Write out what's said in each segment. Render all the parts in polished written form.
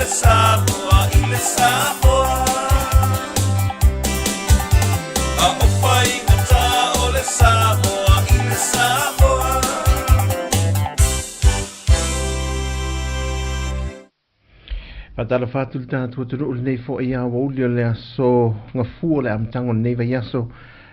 le Samoa i le Samoa. A o faigata o le Samoa i le Samoa. Faatalofa atu le tatou atunuu lenei foi aoauli o le aso gafua o le amataga o lenei vaiaso.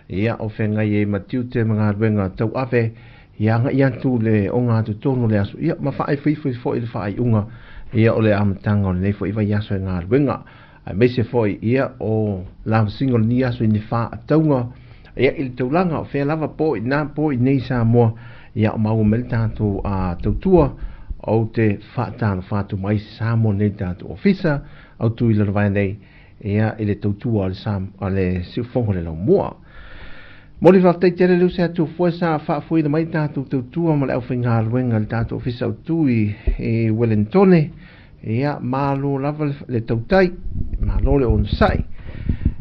Ia, o feagai ai ma tiute ma galuega tauave, ia agai atu le ogatotonu o le aso, ia ma faaifoifo foi le faaiuga, ia o le amataga o lenei foi vaiaso e galuega. Aemaise foi, ia, o lavasiga o lenei aso i ni faatauga, ia, i le taulaga o fea lava po i na po i nei Samoa, ia, o maua mai le tatou tautua, ou te faatalofa atu mai Samoa nei tatou ofisa, au tu i lalo vae nei, ia, i le tautua o le Sam, o le Siufogo le Laumua. Mo le faafetai tele le usi atu foe sa faafoeina mai tatou tautua ma le aufaigaluega i le tatou ofisa autu i Wellingtone. Ia, malo lava le tautai, malo le onosai.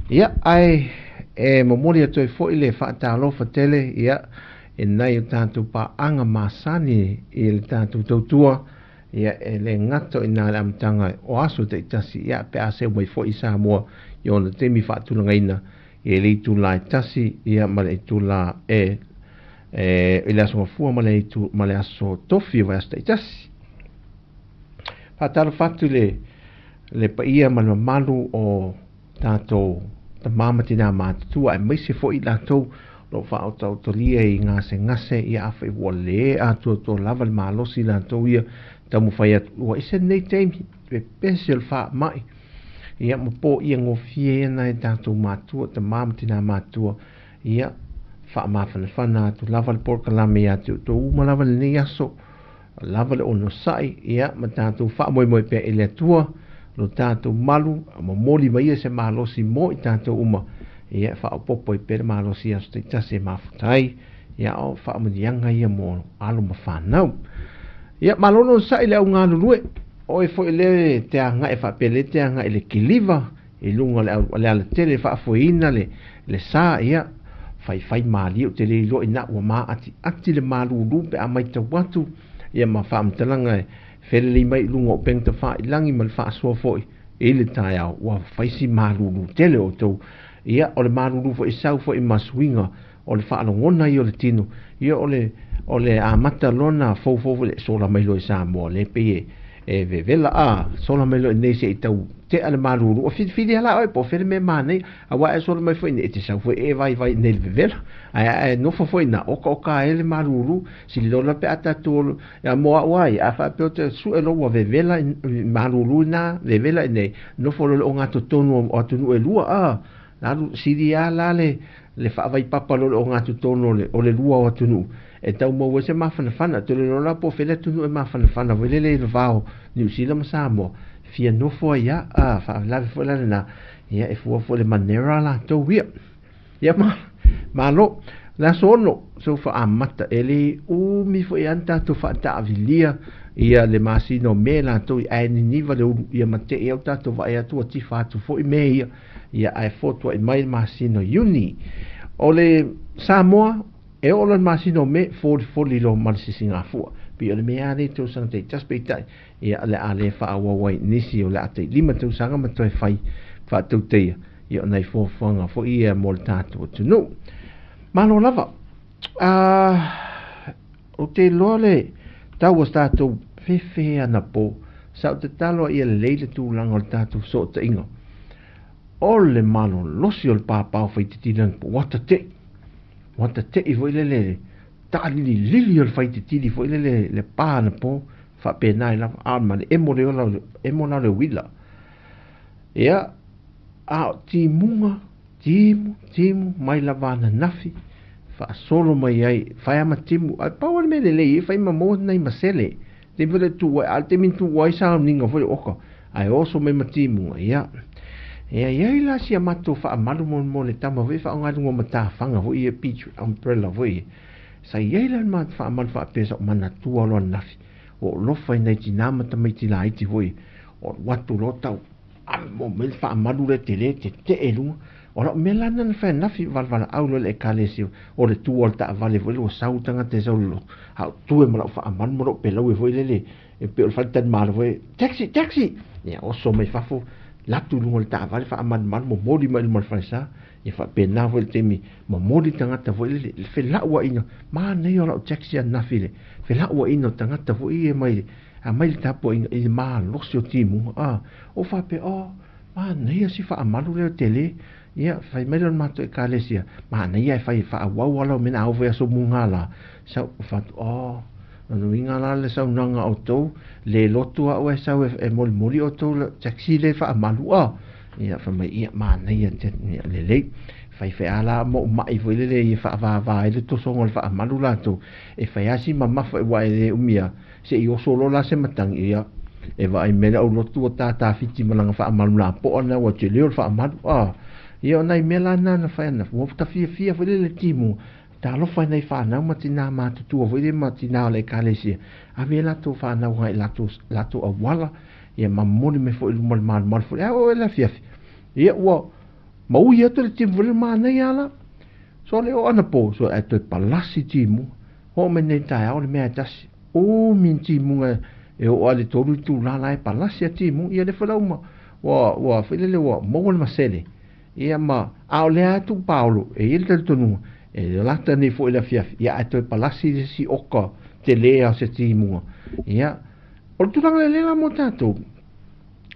Ia, ae e momoli atu ai foi le faatalofa tele, ia, e nai o tatou paaga masani i le tatou tautua, ia, e le gata i nā le amataga o aso taitasi, ia, pe a seu mai foi i Samoa i ona taimi faatulagaina, e le itula e tasi, ia, ma le itula e i le aso Gafua ma le itu ma le aso Tofi o vaiaso taitasi. Faatalofa atu i le paia ma le mamalu o tatou tama ma tinā matutua aemaise foi i latou o lo o faaotaotalia i gasegase, ia afai ua le atoatoa lava le malosi i latou ia taumafai atu ua ese lenei taimi pepese o le faamai, ia ma poia gofie ia nai tatou matua, tama ma tinā matutua, ia faamafanafana atu lava le polokalame ia te outou uma lava lenei aso, lava le onosai, ia ma tatou faamoemoe pea i le Atua lo tatou malu, momoli mai ia se malosi mo i tatou uma, ia faaopoopo ai pea le malosi i aso taitasi e mafuta ai, ia o faamanuiaga ia mo alo ma fanau. Ia malo le onosai le au galulue, oe foi le te agai faapea le te agai le kiliva i luga o le alatele faafoeina le sa, ia faifai malie ou te le iloa ina ua maatiati le malulu pe a matau atu, ia ma faamatalaga e felelei mai i luga o upega tafailangi ma le faasoa foi i le taeao, ua fai si malulu tele o outou. Ia o le malulu foi e sau foi ma suiga o le faalogona ia o le tino, ia o le amata lona foufou foi le sola mai loa i Samoa le pei e vevela a sola mai loa i nei se i tau tea le malulu, o filifili ala oe po o fele mea manei, aua e sola mai foi nei e te sau foi e vaivai nei le vevela, ae nofo foi na oka oka ai le malulu, sililola pe a tatou ia mo au ai, a faapea o te sue lo ua vevela malulu na vevela i nei, nofo lo le ogatotonu o atunuu e lua a lalu sili a la le faavaipapa lo le ogatotonu o le lua o atunuu e tau maua se mafanafana te le lola po fele atunuu e mafanafana foi lele i le vao Niu Sila ma Samoa fia nofo ai a faalavelave foi la lena, ia e fua foi le manera latou ia. Ia malo le aso ono so faamata e le umi foi ana tatou faataavilia ia le masina o me latou ae niniva le ulu ia ma te i au tatou vaai atu ua tifa atu foi me ia, ia ae fotuai mai le masina o Iuni. O le Samoa e oo loa le masina o Me folifoli loa ma le sisigafua pei o le mea lea i tausaga taitasi peitai, ia le a le faaauau ai nisi o le a tailima tausaga ma toe fai faatauteia, ia o nai fuafuaga foi ia mo le tatou atunuu. Malo lava. O te iloa le tau o tatou fefe ana po, sa ou tatalo ai ia lelei le tulaga o le tatou fesootaiga. O le malolosi o le pāpā o Faititili anapo, ua tate'i, ua tate'i foi lele taalililili o le Faititili foi lele le pā anapo, faapena ai lava, a ma le emo le ola, emo la o le uila. Ia, a o timuga, timu, timu, mai lava ananafi, faasolo mai ai, fai ama timu, ai pau o le mea lelei e fai ma maua nai masele. Te mea le tu ai, a le taimi tu ai sauniga foi oka, ai oso mai ma timuga, ia. Ia, ia i la sia matou faamalu mo le tama foi faaaoga luga o matafaga foi ia beach umbrella foi. Sa iai la le matou faamalu faapea sa o manatua loa ananafi. O alofa i nai tinā ma tamaiti laiti foi, o alu atu loa tau amo mai le faamalu lea tele te tee i luga. O lau mea la lena na fai ananafi, valevalaau loa i le Ekalesia, o le tu o le taavale foi lele ua sau le tagata e sau i le lotu, a ou tu ai ma lau faamalu ma lou pelaue foi lele, e pei o le faletalimalo foi, taxi, taxi! Ia oso mai fafo, alu atu i luga o le taavale faamalumalu momoli mai i luma o le falesa. Ia faapena foi le taimi momoli tagata foi lele, le felauaiga, manaia o lau taxi ananafi i le felauaiga o tagata foi ia mai aumai le tapuaiga i le malosi o timuga. A, ou faapea, oh, manaia si faamalu lea o tele. Ia, fai mai lea o le matou Ekalesia, manaia e fai e faaauau lava lau mea na au foi aso mugala. Sau, ou fai atu, oh, lona uiga la le saunoaga a outou, le lotu au e sau e molimoli outou le taxi lea e faamalu a. Ia, fai mai, ia, manaia te, ia, lelei. Fai fai a la ma ou mai foi lele ia faavava ai le tosoga o le faamalu latou. E fai lava si mamafa aua e le umi lava, se i oso loa la se matagi, ia, e vaai mai le aulotu ua tātāfiti ma lana faamalu lapoa lena ua tele o le faamalu. A, ia o nai mea la na na fai ana, ua ta fiafia foi lele timu, talofa i nai fanau ma tinā matutua foi lele ma tinā o le Ekalesia, ave ai latou fanau agai i latou, latou auala, ia ma momoli mai foi i luma o le malumalu foi, a oo i le afiafi, ia ua maui atu le timu foi lele manaia lava la. So le oo anapo, so ae toe palasi timu, oo mai nei taeao le mea e tasi. Umi ni timuga e oo lava i le 3 itula la e palasi a timuga, ia lea foi la ua, ua, ua foi lele ua maua le masele. Ia ma, a o lea atu paolo, e i ai le talitonuga, e lata nei foi i le afiafi, ia ae toe palasi le isi oka tele lava o se timuga. Ia, o le tulaga lelei la mo tatou,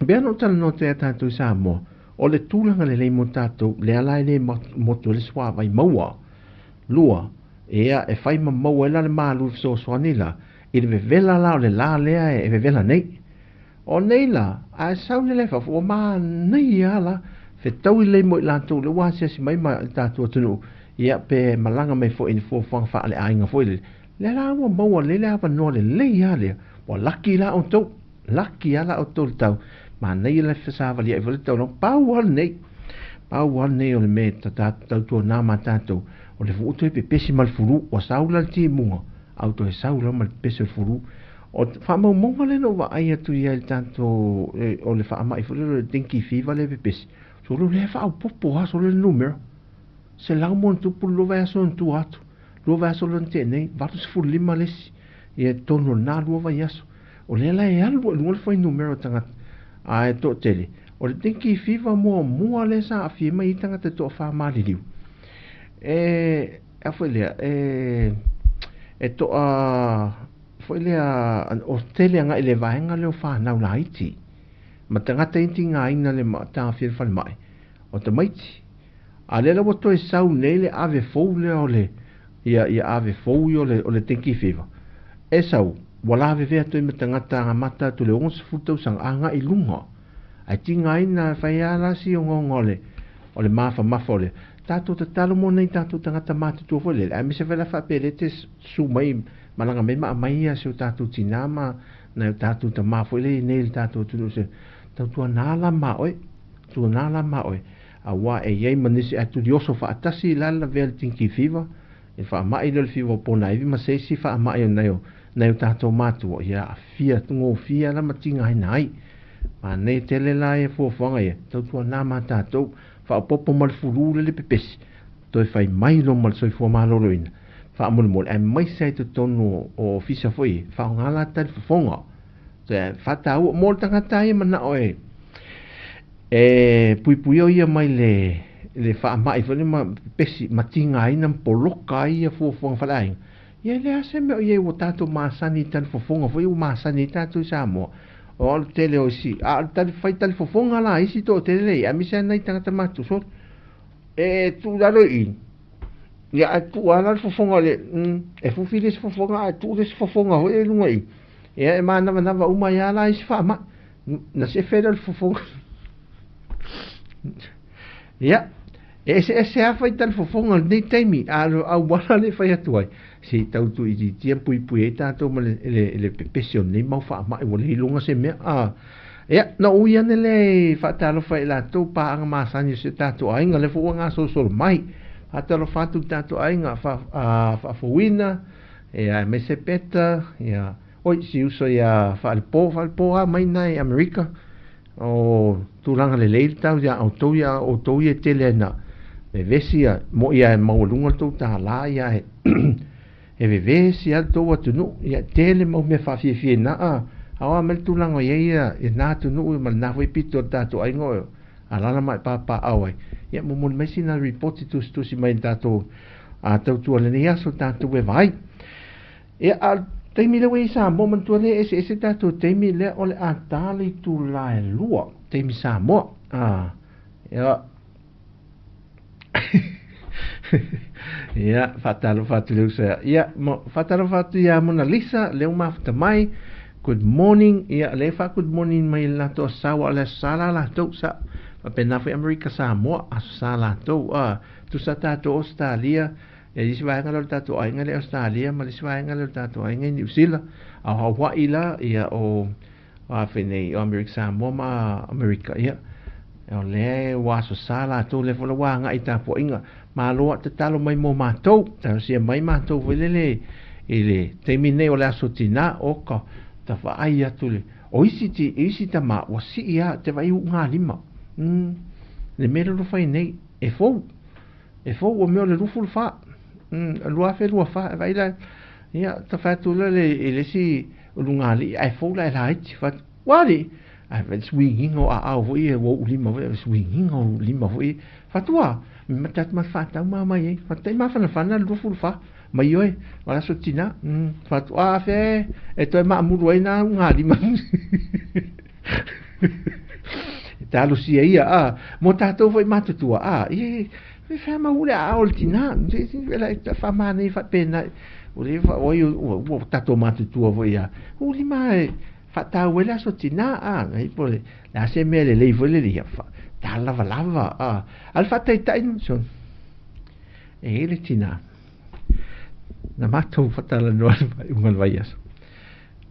pei ona ou talanoa atu ia tatou i Samoa, o le tulaga lelei mo tatou, lea la e le motu ai le suavai maua. Lua, ia, e fai ma maua ai la le malu fesoasoani la, i le vevela la o le la lea e vevela nei. O nei la, a e sau nei la i fafo, ua manaia lava la, fetaui lelei mo i latou lea ua asiasi mai ma le tatou atunuu, ia, pe malaga mai foi i ni fuafuaga faale-aiga foi lele, lea la ua maua lelei le avanoa lelei lava lea, ua laki la outou, laki lava la outou i le tau, manaia le fesavaliai foi le taulaga, pau lava lenei, pau lava lenei o le mea e tautuana ma tatou, o le vuu toe pepesi ma le fulu, ua sau la le timuga, a ua toe sau loa ma le pepesi o le fulu. O faamaumauga lea na ou vaai atu i ai i le tatou, o le faamai foi lea o le dengue fever lea e pepesi, solo lea e faaopoopo lava solo le numera, 100 ma ono tupu le 2 vaiaso na tua atu, 2 vaiaso lea na tea nei, 85 le isi, ia i totonu o lena 2 vaiaso. O lea la e alu i luga le fuainumera o tagata, ae toatele, o le dengue fever muamua lea sa aafia mai ai tagata e toafa maliliu. E, a foi lea, e toa, foi lea, o tele agai i le vaega lea o fanau laiti, ma tagata ia e tigaina le taofia i le falemai, o tamaiti. A lea la ua toe sau nei le ave fou lea o le, ia, ia ave fou ia o le dengue fever, e sau, ua lavevea atu ai ma tagata amata atu i le 60 tausaga agai i luga. Ae tigaina e fai lava la si ogaoga o le, o le mafamafa o le tatou tatalo mo nai tatou tagata matutua foi lele, aemaise foi la faapea lea te susu mai malaga mai ma aumai ia si o tatou tinā ma nai o tatou tamā foi lea i nei i le tatou atunuu se tautuana la ma oe, tuana la ma oe, aua e i ai ma nisi ae tulioso faatasi la le lavea i le dengue fever, i le faamai lea o le fiva o ponaivi ma se isi faamai o nai o nai o tatou matua, ia aafia gofie la ma tigaina ai. Manaia tele la ia fuafuaga ia, tautuana ma tatou, faaopoopo ma le fulu lele pepesi, toe fai mai loa ma le soifua maloloina, faamolemole, aemaise ai totonu o ofisa foi ia, faaaoga la talifofoga. Toe faataua mo le tagata ia manao e e puipuia ia mai le le faamai foi lea ma pepesi ma tigaina ma poloka ai ia fuafuaga faaleaiga. Ia e leai se mea o i ai ua tatou masani i talifofoga foi ua masani ai tatou i Samoa. O le tele o isi, a o le tali, fai talifofoga la isi toatele lea i ai, aemaise lava nai tagata matutua. So, e tuu i lalo i i, ia ae tuu lava la le fofoga o le, e fufi le isi fofoga ae tuu le isi fofoga foi lea i luga i i. Ia e manavanava uma ai lava la isi faamai. Na sefe lea o le fofoga. Ia, e eseese lava fai talifofoga o lenei taimi, a o le auala lea e fai atu ai, se i tau tuuitiitia ma puipui ai tatou ma le, le, le pepesi o lenei mau faamai ua le iloga se mea. A, ia, na ou ui ane lea e faatalofa i latou paaga masani o si o tatou aiga, lea foi ua gasolosolo mai. Faatalofa atu i le tatou aiga faafouina, ia, aemaise Peta, ia, oi, si uso ia Faalepo, Faalepo lava mai na i Amerika, o tulaga lelei le tau ia outou ia outou ia e tele ai na Vevesi ia, moʻi lava e maualuga le tou tālā, ia e e vevesi lava le tou atunuu. Ia tele mau mea faafiafia i ina, a o a mai le tulaga o i ai ia lena atunuu ma lena foi pito o le tatou aiga o alaala ma e papaaao ai. Ia momoli mai sina ripoti tusitusi mai i le tatou tautua i lenei aso tatou e vaai. Ia, a o le taimi lea ua i ai Samoa, manatua lea e eseese tatou taimi lea o le a ta le itula e 2, taimi Samoa. Ia, ia, faatalofa atu le uso ia, faatalofa atu ia Mona Lisa, lea ua mafuta mai. Good morning. Ia, lea fa good morning mai le latou aso sa, ua o le aso sa la latou sa. Faapena foi Amerika Samoa, aso sa latou. Tusa tatou Australia, e isi vaega lea o le tatou aiga le Australia ma le isi vaega lea o le tatou aiga i Niu Sila. A o Hawaii la, ia o afe nei o Amerika Samoa ma Amerika, ia o lea ua aso sa latou, lea foi la ua agai i tapuaiga. Malo a tatalo mai mo matou, talosia mai matou foi lele i le taimi nei o le aso tinā, o ka tafaai atu le o isi ti isi tama ua sii a te vai ugalima. Le mea lea ua fai nei e fou. E fou o mea o le 24. 2024 e vai la ia ta fai atu la le i le isi lugalii ae fou la e laiti fai atu ua alii ae fai suigiga o aao foi e ua ou lima foi suigiga o lima foi fai atu ua ma ta ma faatau ma mai ai fai atu tai mafanafana le 24 mai oe o le aso tinā fai atu a afea e toe maamulu ai na ugalima e talosia ia a mo tatou foi matutua a ia e faamau le aao o le tinā faamanaia faapena ua le oi ua tatou matutua foi ia ua lima e faataua ai le aso tinā a ai po le a se mea lelei foi le ia talavalava a a le faataitai so e i le tinā na matou faatalanoa le faaiuga o le vaiaso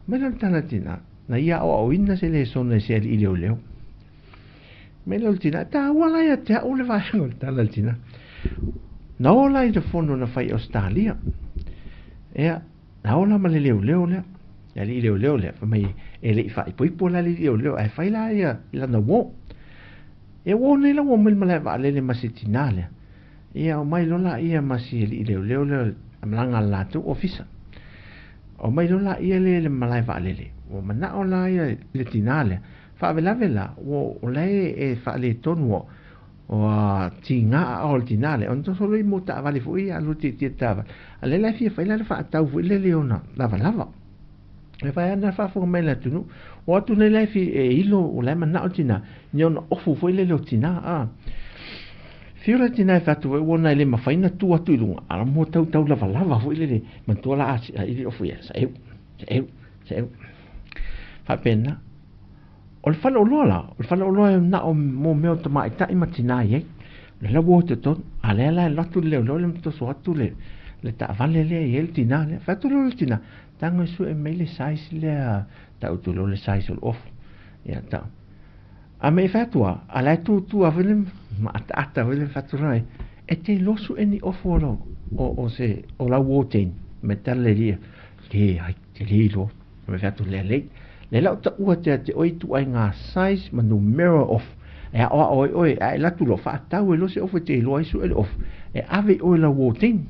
mai la le tala tinā na ia aoaoina se lesona i se alii leoleo. Mai lea o le tinā, e tāua la ia te au le vaega o le tala a le tinā. Na o la i le fono na fai i Ausetalia. Ea, na o la ma le leoleo lea, le alii leoleo lea, fai mai e le i faaipoipo la le alii leoleo, ae fai la ia i lana uō. E uō nei la ua omai i le malae vaalele ma si tinā lea. Ia, omai loa laia ma si alii leoleo lea malaga a le latou ofisa. Omai loa laia lea i le malae vaalele, ua manao la ia le tinā lea, faalavelave la, ua o la e faaletonu ua ua tiga aao o le tinā lea, ona toso loa i mo taavale foi ia alu tietie i taavale, a o lea la e fia fai la le faatau foi lele i ona lavalava. E fai ana faafofoga mai le atunuu, o atu nei la e fi e ilo, o la e manao le tinā, ni ona ofu foi lele o tinā, a. Fiu la tinā e fai atu foi, ua ona e le mafai ona tu atu i luga, a mo tau tau lavalava foi lele, manatua la a ili ofu ia, saeu, saeu, saeu. Faapena. O le faleoloa la, o le faleoloa e na o mo mea o tamaitai ma tinā i ai. O le la ua o i totonu, a lea la e alu atu le leoleo lea ma toso atu le, le taavale lea e i ai le tinā lea. Fai atu lea o le tinā, tago e sue mai le size lea, tau atu loa le size o le ofu. Ia, tau. A me i fai atu a, a la e tūtū a foi le ma ataata foi le fai atu loa e, e te iloa sue ni ofu o lau, o, o se, o lau uō teine, me tala le lia, leai, te le iloa. Me fai atu lea lei. Le lau taua te a te oi tu ai ngā size ma numera ofu. E aoao ai oe, a e alu atu loa, faatau e loa se ofu e te iloa ai sue le ofu. E ave i oe lau uō teine.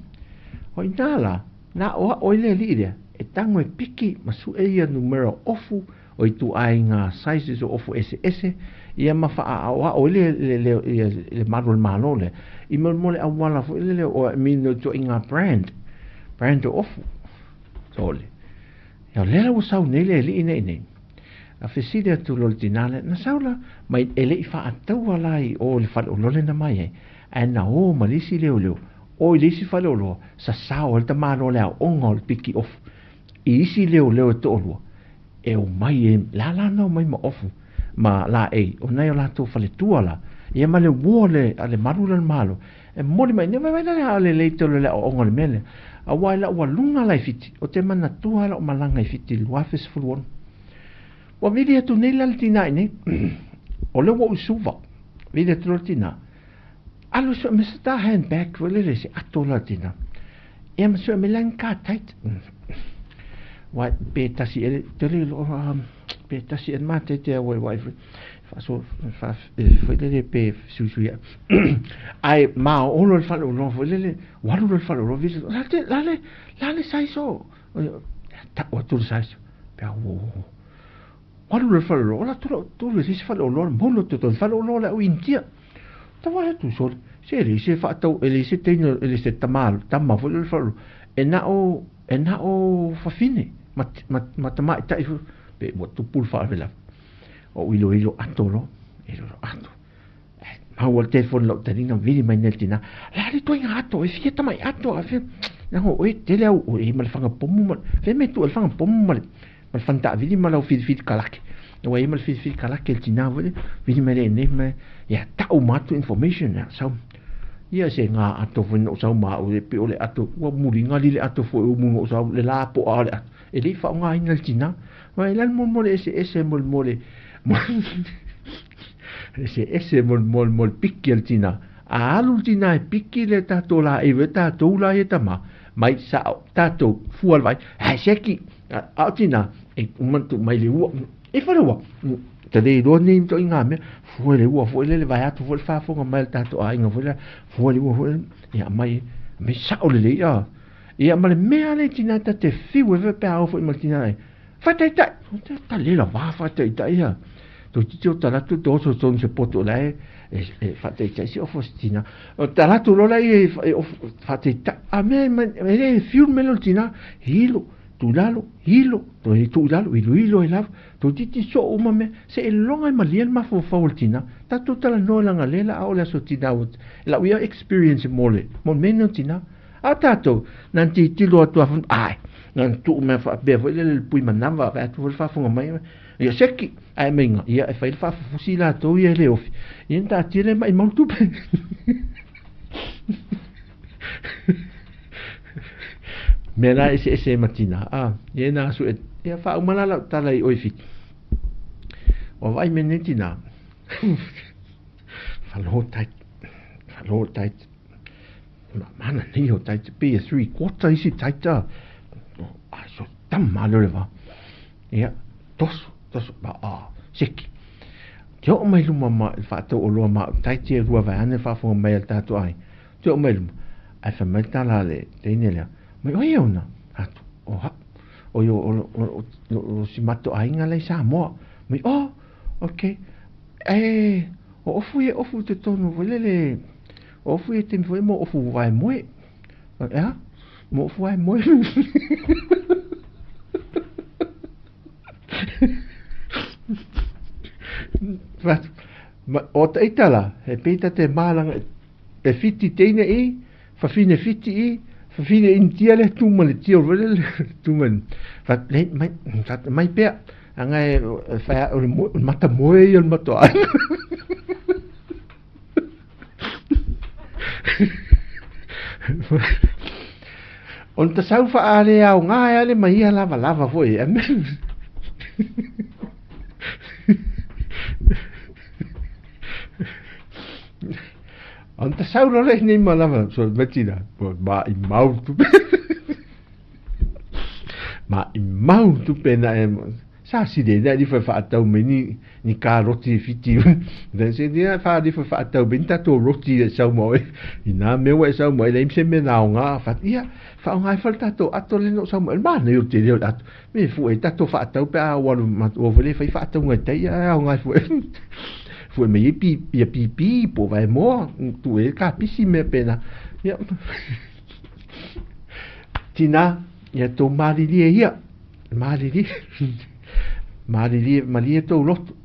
O inā la, na aoao ai le alii lea, e tago e piki ma sue ia numera ofu o ituaiga sizes o ofu eseese, ia ma faaaoao ai le, le, le, ia, le malu o le Malo lea, i mo, mo le auala foi lele o, I mean, o ituaiga brand, brand o ofu. Sole. Ia, o lea la ua sau nei le alii nei nei. A fesili atu loa le tinā lea, na sau la, mai e le i faataua la i o i le faleoloa lea na mai ai, ae na o ma le isi leoleo, o i le isi faleoloa, sasao ai le tamaloa le aoga o le piki ofu i isi leoleo e toalua, e omai e la la na omai ma ofu ma laei o nai o latou faletua la ia ma le uo le a le malu la le malo e momoli mai nei vaivai la le aa lelei tele o le aoaoga o le mea lea aua i lau aluga la i Fiti o te manatua lau malaga i Fiti i le 2016 ua vili atu nei la le tinā i nei o lea ua ou i Suva vili atu loa le tinā alu sue me se tā handbag foi lele se ato la tinā ia ma sue me lani ka tight wai pe tasi ele tele lo pe tasi ele ma te te wai wai foi. Faaso foi lele pe suisui ae maoolo le faleoloa foi lele ua alu loa i le faleoloa vili la le la le size o tau atu le size pe a ua alu loa i le faleoloa ola atu loa tulu i le isi faleoloa maua loa le faleoloa o le au Initia. Tavae atu sole se e leai se faatau e leai se teine e leai se tama tama foi lele o le faleoloa e na o e na o fafine ma ma ma tamaitai foi pe ua tupu le faalavelave. Ou iloilo ato loa, iloilo ato. Ae maua le telefoni i lou taliga vili mai nei le tina, o le a le ituaiga ato, e fia tamai ato a fia. Leaga o oe e tele au oe ma le faga pomu ma le, fea mea e tuu ai le faga pomu ma le ma le fana taavili ma lau filifili kalake. Ua i ai ma le filifili kalake le tina foi lea, vili mai lea i nei ma ia tau uma atu information ia sau. Ia se ga ato foi na ou sau ma au e pei o le ato ua muligali le ato foi o muna ou sau le lapoa o le ato e le i faaaogaina e le tina. Aua e le mo le eseese mo le mo le eseese mo le mo le mo le piki a le tina. A alu le tina e piki le tatou laei foi tatou la ia tama mai sao tatou fua le vai ae seki a o tina e uma tu mai le ua e fale ua ta le iloa nei ituaiga mea fua le ua foi lele vaeatu foi le faafofoga mai a le tatou aiga foi lea fua le ua foi lele ia aumai aumai sao lelei a ia ma le mea lea tina ta te fiu ai foi pe a o foi ma le tina e faataitai ta le lava faataitai ia toeitiiti o talatu te oso tonu se poto la e e faataitai se ofo se tina o talatu loa la e faataitai a mea e le fiu le mea lea o le tina hilo tu i lalo, hilo, toe tuu i lalo, iloilo ai lava, toeitiiti soo uma mea, seiloga e malie le mafaufau o le tina. Tatou talanoa leaga lea la a oo le aso tina ua lau ia experience mo le mo le mea nei o tina. A o tatou, na ona tilotilo atu lava ai, na ona tuu mea faapea foi lele i le pui manava, vaai atu foi le faafofoga mai, ia seki, ae meinga, ia e fai le faafufusi latou ia e le ofi, ia ona taatia lea maimau le tupe. Mea la eseese e ma tina, a, ia na asu e, ia faauma la lau tala i oe Fiti. Ua vaai mai nei tina, falo tait, falo tait, ma mana nei o tait, pei e 3/4 isi tait a, a so tama leo le va. Ia, toso, toso, ba, a, seki. Te oo mai luma ma le faatauoloa ma au taiti e lua vaeane faafofoga mai a le tatou aiga. Te oo mai luma, ae fai mai le tala a le teine lea, mai o ai ona? Atu, o hau, o i o, o, o, o, o si matou aiga la i Samoa. Mai, oh, okay. E, o ofu ia ofu i totonu foi lele, o ofu ia taimi foi mo ofu vae moe. E a? Mo ofu vae moe. O taita la, he pei ta te mālanga e whiti teine i, whawhine whiti i, whawhine initia le tu ma le tio foi lele, tu ma fa le mai fa mai pea anga e whai o le mata moe ia le mato ai. Ona tasau whaale ao ngā e ale mai ia lava lava foi e. Ona tasau loa lea nei ma lava, so me tina, ma i mau tupe. Ma i mau tupe na e, sa sile na li fa whaatau mai ni, ni kā roti e whiti. Then se ni wha li fa whaatau mai ni tātou roti e sau mau e. I nā mea wa e sau mau e leim se mea nā o ngā wha, ia, wha o ngā e whale tātou ato le no sau mau. Mā nei o te reo le ato. Me fu e tātou whaatau pe a waru ma o wale whai whaatau ngai tai a o ngā fu e. Fu e mai e pi, ia pi pi, po vai moa, tu e ka pisi mea pēnā. Ia. Tina, ia tō māririe ia. Māririe. Māririe, malie tōu loto.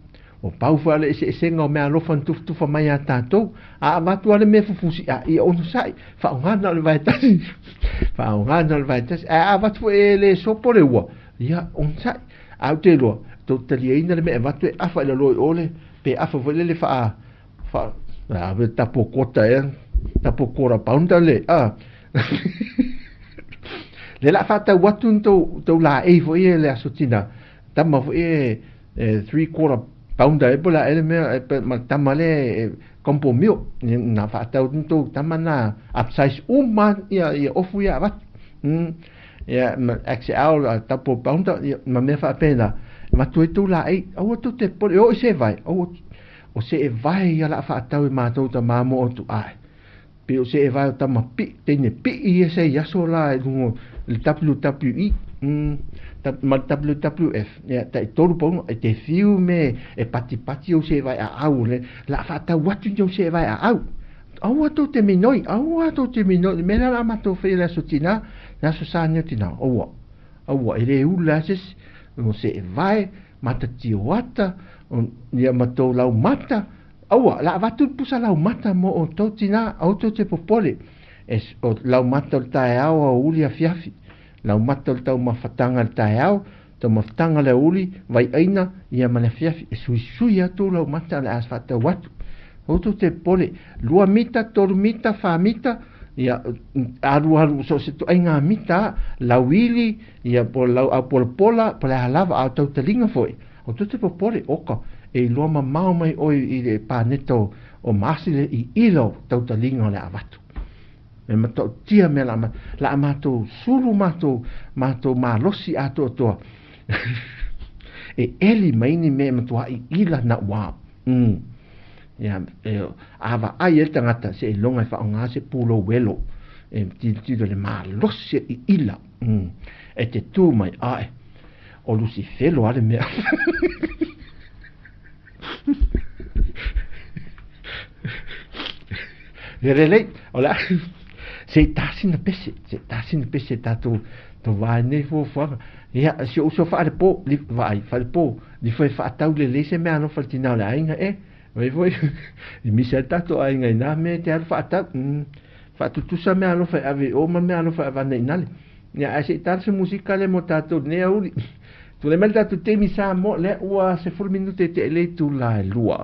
O pau wha le eseesenga o mea alofa na tufatufa mai a tātou, a avatu a le mea fufusi, a ia onosai, whaongana o le vaetasi. Whaongana o le vaetasi. A avatu foi e le sopo le ua, ia onosai. A u te loa, tō taliaina le mea e avatu e afa i lalo i ole, pe afa foi le le wha, wha, a ve tapo kota e, tapo kora pounda le, a. Le la whātau atu ni tō, tō la e foi e le aso tina, tama foi e, e 3/4 pounder e po la ele mea, e pe, ma tama le e, kompo mio, na whātau ni tō tama na upsize uma ia, ia ofu ia avatu. Ia, ma XL, a tapo pounder, ia, ma mea whaapena, ma tui tō la e, aua tō te pore, o i se vai, aua, O seevae ia o le a fa'atau e matou tamā mo o tu'ae. Pei o seevae o tama pi'i, teine pi'i ia se i aso la i luga o le WWE ma le WWF, ia, ta'itolu pauga, e te fiu me e patipati ou seevae aau o le a fa'atau atu ni ou seevae aau. Aua tou te minoi, aua tou te minoi, le mea lea o le a matou faia i le aso tinā, le aso Sa nei o tinā, aua, aua, e lē ulu lava se isi, o seevae, mata tioata, ia ma tou laumata, aua, o le a avatu le pusa laumata mo outou tinā, aua tou te popole, e, o laumata o le taeao aoauli afiafi, laumata o le taumafataga i le taeao, taumafataga le aoauli, vaiaina, ia ma le afiafi, e suisui lava tou laumata o le a faatau atu. Aua tou te popole, lua mita, tolu mita, fa mita, ia alualu so o se ituaiga mita lava, lauili, ia po o le lauaau polapola, po o le a lava, a o tautaliga foi, aua tou te popole, oka, e iloa mamao mai oe i le paneta o Masi le iila o tautaliga o le a avatu. E matautia mea la, la a matou sulu matou, matou malosi atoatoa e eli mai ni mea e matuā iila nauā. Ia, e, a vaai ai le tagata se iloga e faaaoga se pulou welo e tilotilo i le malosi e iila. E te tu mai, ae, o Lusifelo a le mea. Ia lelei, o le a se i tā sina pese, se i tā sina pese tātou tō vae nei fuafuaga. Ia, si o uso whaarepo, li, vaai, whaarepo, li foi whaatau lelei se mea alofa le tinā o le aiga, e. Vai foi, i misi ai tātou aiga i nā mea te alu whaatau. Whaatutusa mea alofa e ave i o ma mea alofa e avane i nale. Ia, ae se i tā se musika le mo tātou nei auli. Tulai mai le tatou taimi Samoa, lea ua 10 minute e tea i le itula e lua.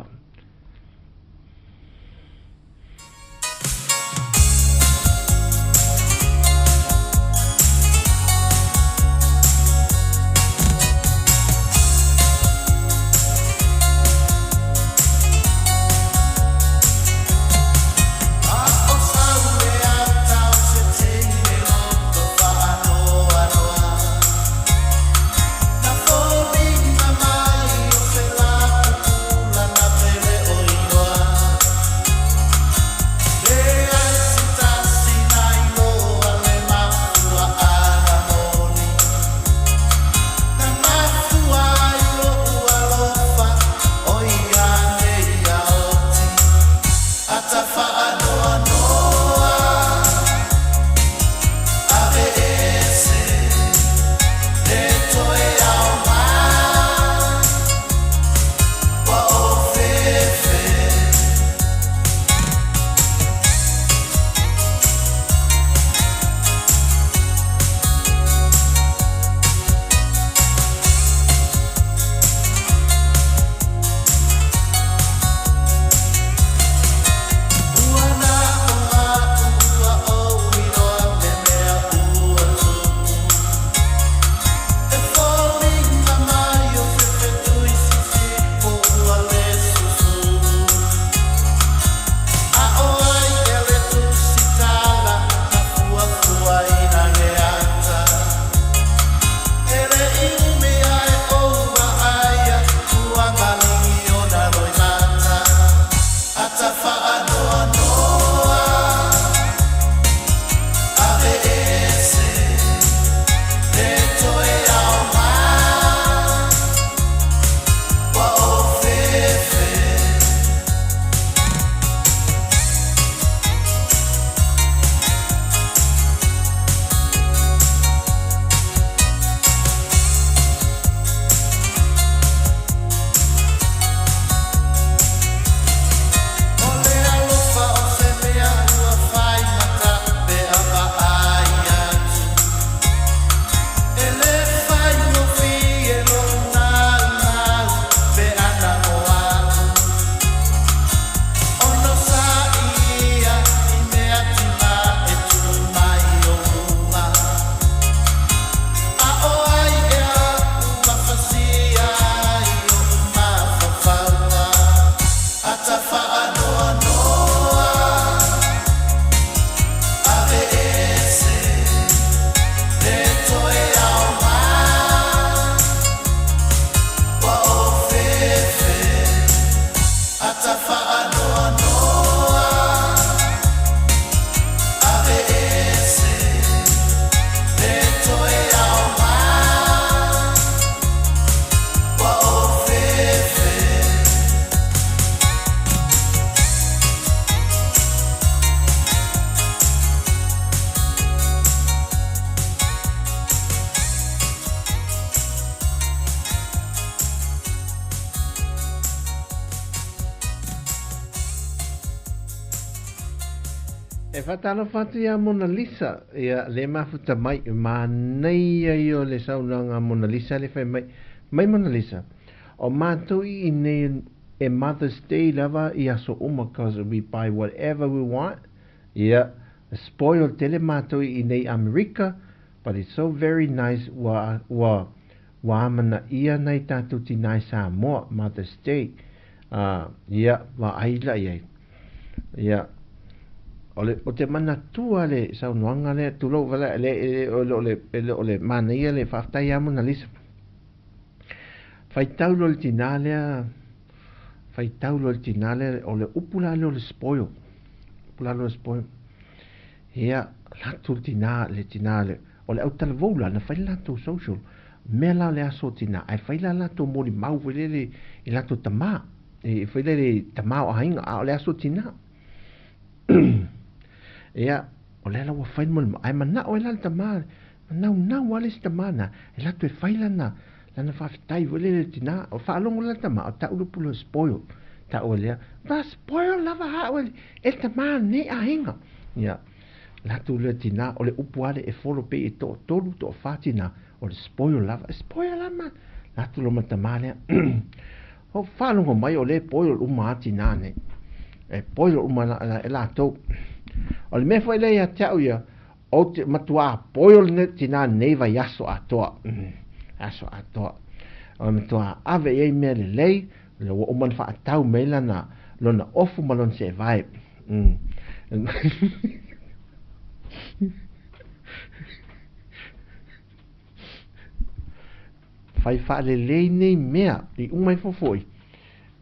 E faatalofa atu ia Mona Lisa, ia le mafuta mai, manaia ia o le saunoaga a Mona Lisa le fai mai, mai Mona Lisa, o matou i inei e Mother's Day lava i aso uma cause we buy whatever we want, ia, spoil tele matou i inei Amerika, but it's so very nice ua, ua, ua amanaia nai tatou tinā i Samoa, Mother's Day, ā, ia, vaai la i ai. Ia, o le, o te manatua le saunoaga lea, tulou vala, le, le, o le, o le, e le o le manaia le faafetai lava Mona Lisa. Faitau loa le tinā lea, faitau loa le tinā lea, o le upu la lea o le spoil, upu la lea o le spoil. Ia, latou le tinā, le tinā le, o le autalavou la, na fai le latou social, mea la o le aso tinā, ae fai la latou molimau foi lele i latou tamā. E fai lea le tama o aiga, a o le aso tina. Ia, o lea la ua fai le molimau, ae manao ai la le tama, naunau lava le isi tama na, e alu atu e fai lana, lana faafetai foi lele i le tina. O faalogo la le tama, o tau le upu lea spoil, tau e lea, va spoil lava au e le tama o lenei aiga. Ia, alu atu lea tina, o le upu lava lea e follow pei e toatolu, toafa tina, o le spoil lava, spoil lava ma, alu atu loa ma le tama lea. O faalogo mai o lea e boil uma a tinā nei. E boil uma la, e latou. O le mea foi lea ia te au ia, ou te matuā boil ne tinā nei vaiaso atoa. Aso atoa. O le matuā ave i ai mea lelei, lea ua uma ona faatau mai lana, lona ofu ma lona seevae. Fai faalelei nei mea i uma ifo foi,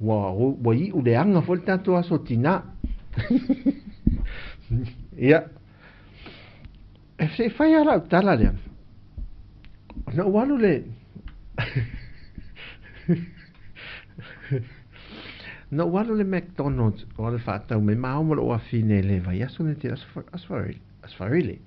ua, ua iu leaga foi le tatou aso tinā. Ia, e se i fai lava lau tala lea, na ou alu le na ou alu le McDonald's o le faatau mai ma ao ma lou afine i le vaiaso nei tele, aso, aso Farile,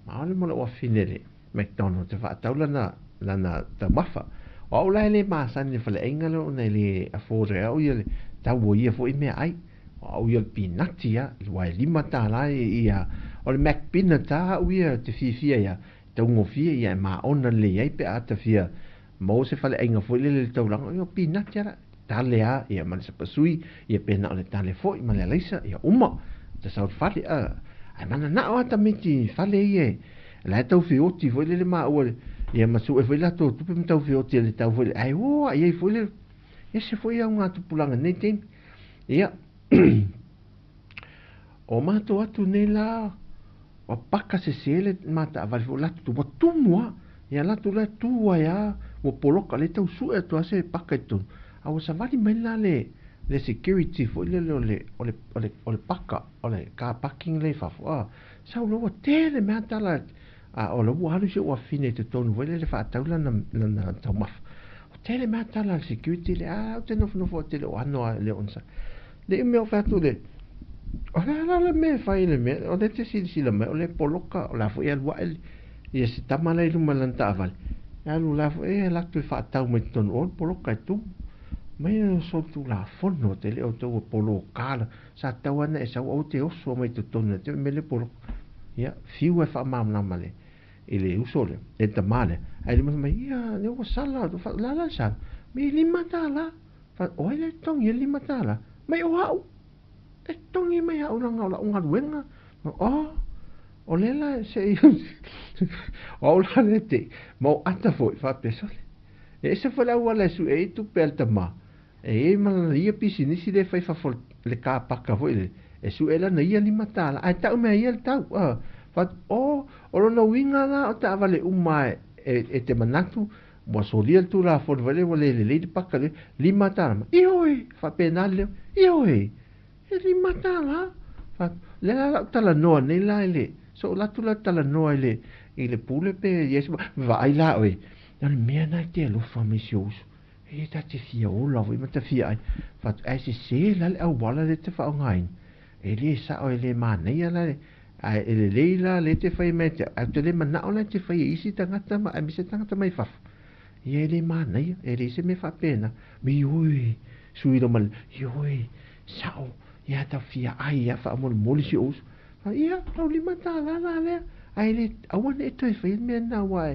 ma ao ma lou afine le McDonald's e faatau lana, lana taumafa. O au la e le masani i le faleaiga lea ona e le afford e au ia le tau o ia foi meaai. O au ia o le pinati lava, aua e $5 ia, o le McPeanut lava au ia ou te fiafia ai lava, e taugofie ia e maona lelei ai pe a ta fia maua se faleaiga foi lele i le taulaga, ia o pinati lava la, tale lava ia ma le sapasui, ia pe na o le tale foi ma le alaisa, ia uma, ta sau i le fale, ae mananao lava tamaiti i fale ia e La e tau feoti foi lele maua ia ma sue foi latou tupe ma tau feoti e le tau foi ae o a iai foi le ese foi au ngā tupulaga nei taimi. Ia o matou atu nei la ua paka sese le ma taavale foi latou ua tumu a ia latou la tu ai a ua poloka le tau sue atu a se paka i totonu a ua savali mai la le le security foi lele o le o le o le o le paka o le car parking lea i fafo a Sau loa ua tele mea tala a o la ua alu si ou afine i totonu foi lele faatau lana lana taumafa. Ua tele mea tala a le security le a ou te nofonofo ou te le o ano a le onsa. Le i mea o fai atu le o le a la le mea e fai i le mea o lea e te silasila mai o lea e poloka o la foi e alu ae ia si tama la i luma i lana taavale e alu la foi e alu atu e faatau mai totonu o le poloka e tumu mai o solitulafono te le o tou e poloka la Sa tatau lava ona e sau aua te oso mai totonu ia te oe mea lea poloka. Ia, fiu e faamalamalama le, i le uso lea, le tamā lea. Ae lima fai mai, ia, lea ua sala, o le a la le sala? Me $5. Fai, o ai lea e totogi ai le $5? Mai o au. E totogi mai au leaga o lau galuega. Oh, o lea la se i, o au la lea te i, ma o ata foi, faapea, sole, e ese foi le auala e sue ai tupe a le tamā. E i ai ma lana ia pisinisi lea e fai fafo le car paka foi lele, e sue lana ia $5, ae tau mea ia le tau, a, fai atu, oh, o lona uiga la o taavale uma e, e, e te manatu, ua solia le Tulafono foi lele ua le lelei le paka lea, $5 mai, ioe, faapena le leo, ioe, e $5. Fai atu, lea la lau talanoa nei la i le, so o latu la talanoa i le, i le pule pe i ai se, vaai la oe, o le mea lena e te alofa mai si ou uso. E ta te fia ola foi ma ta fia ai. Fatu, ae sese la le auala lea te faaaogaina. E le sao e le manaia la le, ae e lelei la lea te fai mai te, ae ou te le manao la e te fai e isi tagata ma aemaise tagata mai fafo. Ia e le manaia, e leai se mea faapena. Ioe, sui lo ma le, ioe, sao, ia ta fia ai ia faamolemole si ou uso. Ia, lau $5 la lea, ae le, aua ne i toe faia le mea lena aua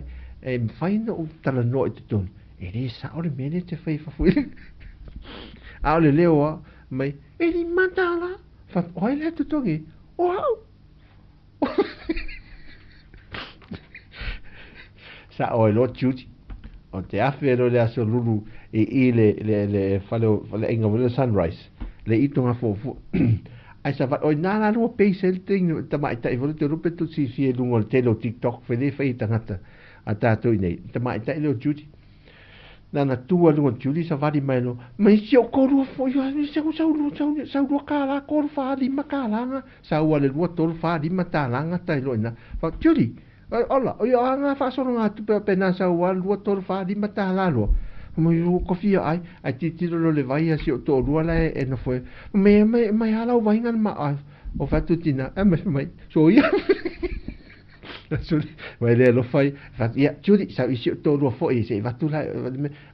e mafai ona ou talanoa i totonu, e le sao le mea lea e te fai i fafo i le. A o le leo lava mai, e $5. Fai atu, o ai la e totogi? O au. Sao ai loa Judy. O te afe loa le aso lulu i i le, le, le fale, fale aiga le Sunrise. Le i tonga fuafua. Ai sa vai, oi nā la lua pei se le ting tamaitai foi le te lupe tu silafia i luga o le tele o TikTok fai le fai i tagata a tātou i nei. Tamaitai lea o Judy. Nana tu a luga o Judy savali mai loa. Mai si o kolua foi, sau sau lua sau sau $2 3 4 $5 nga. Sau a le 2 3 4 $5 gata ai loa i ina. Fa Judy, ola, o ia nga faasologa atu pe pe na sau a 2 3 4 $5 loa. Mai ua kofia ai, ai tilotilo loa le vai a si o toalua la e nofo e. Mai mai mai hala o vainga ma a o fatu tina, e mai mai, so ia. Mai le alofa ia, fatu ia, Judy, sau i si o toalua foi se i vatu la,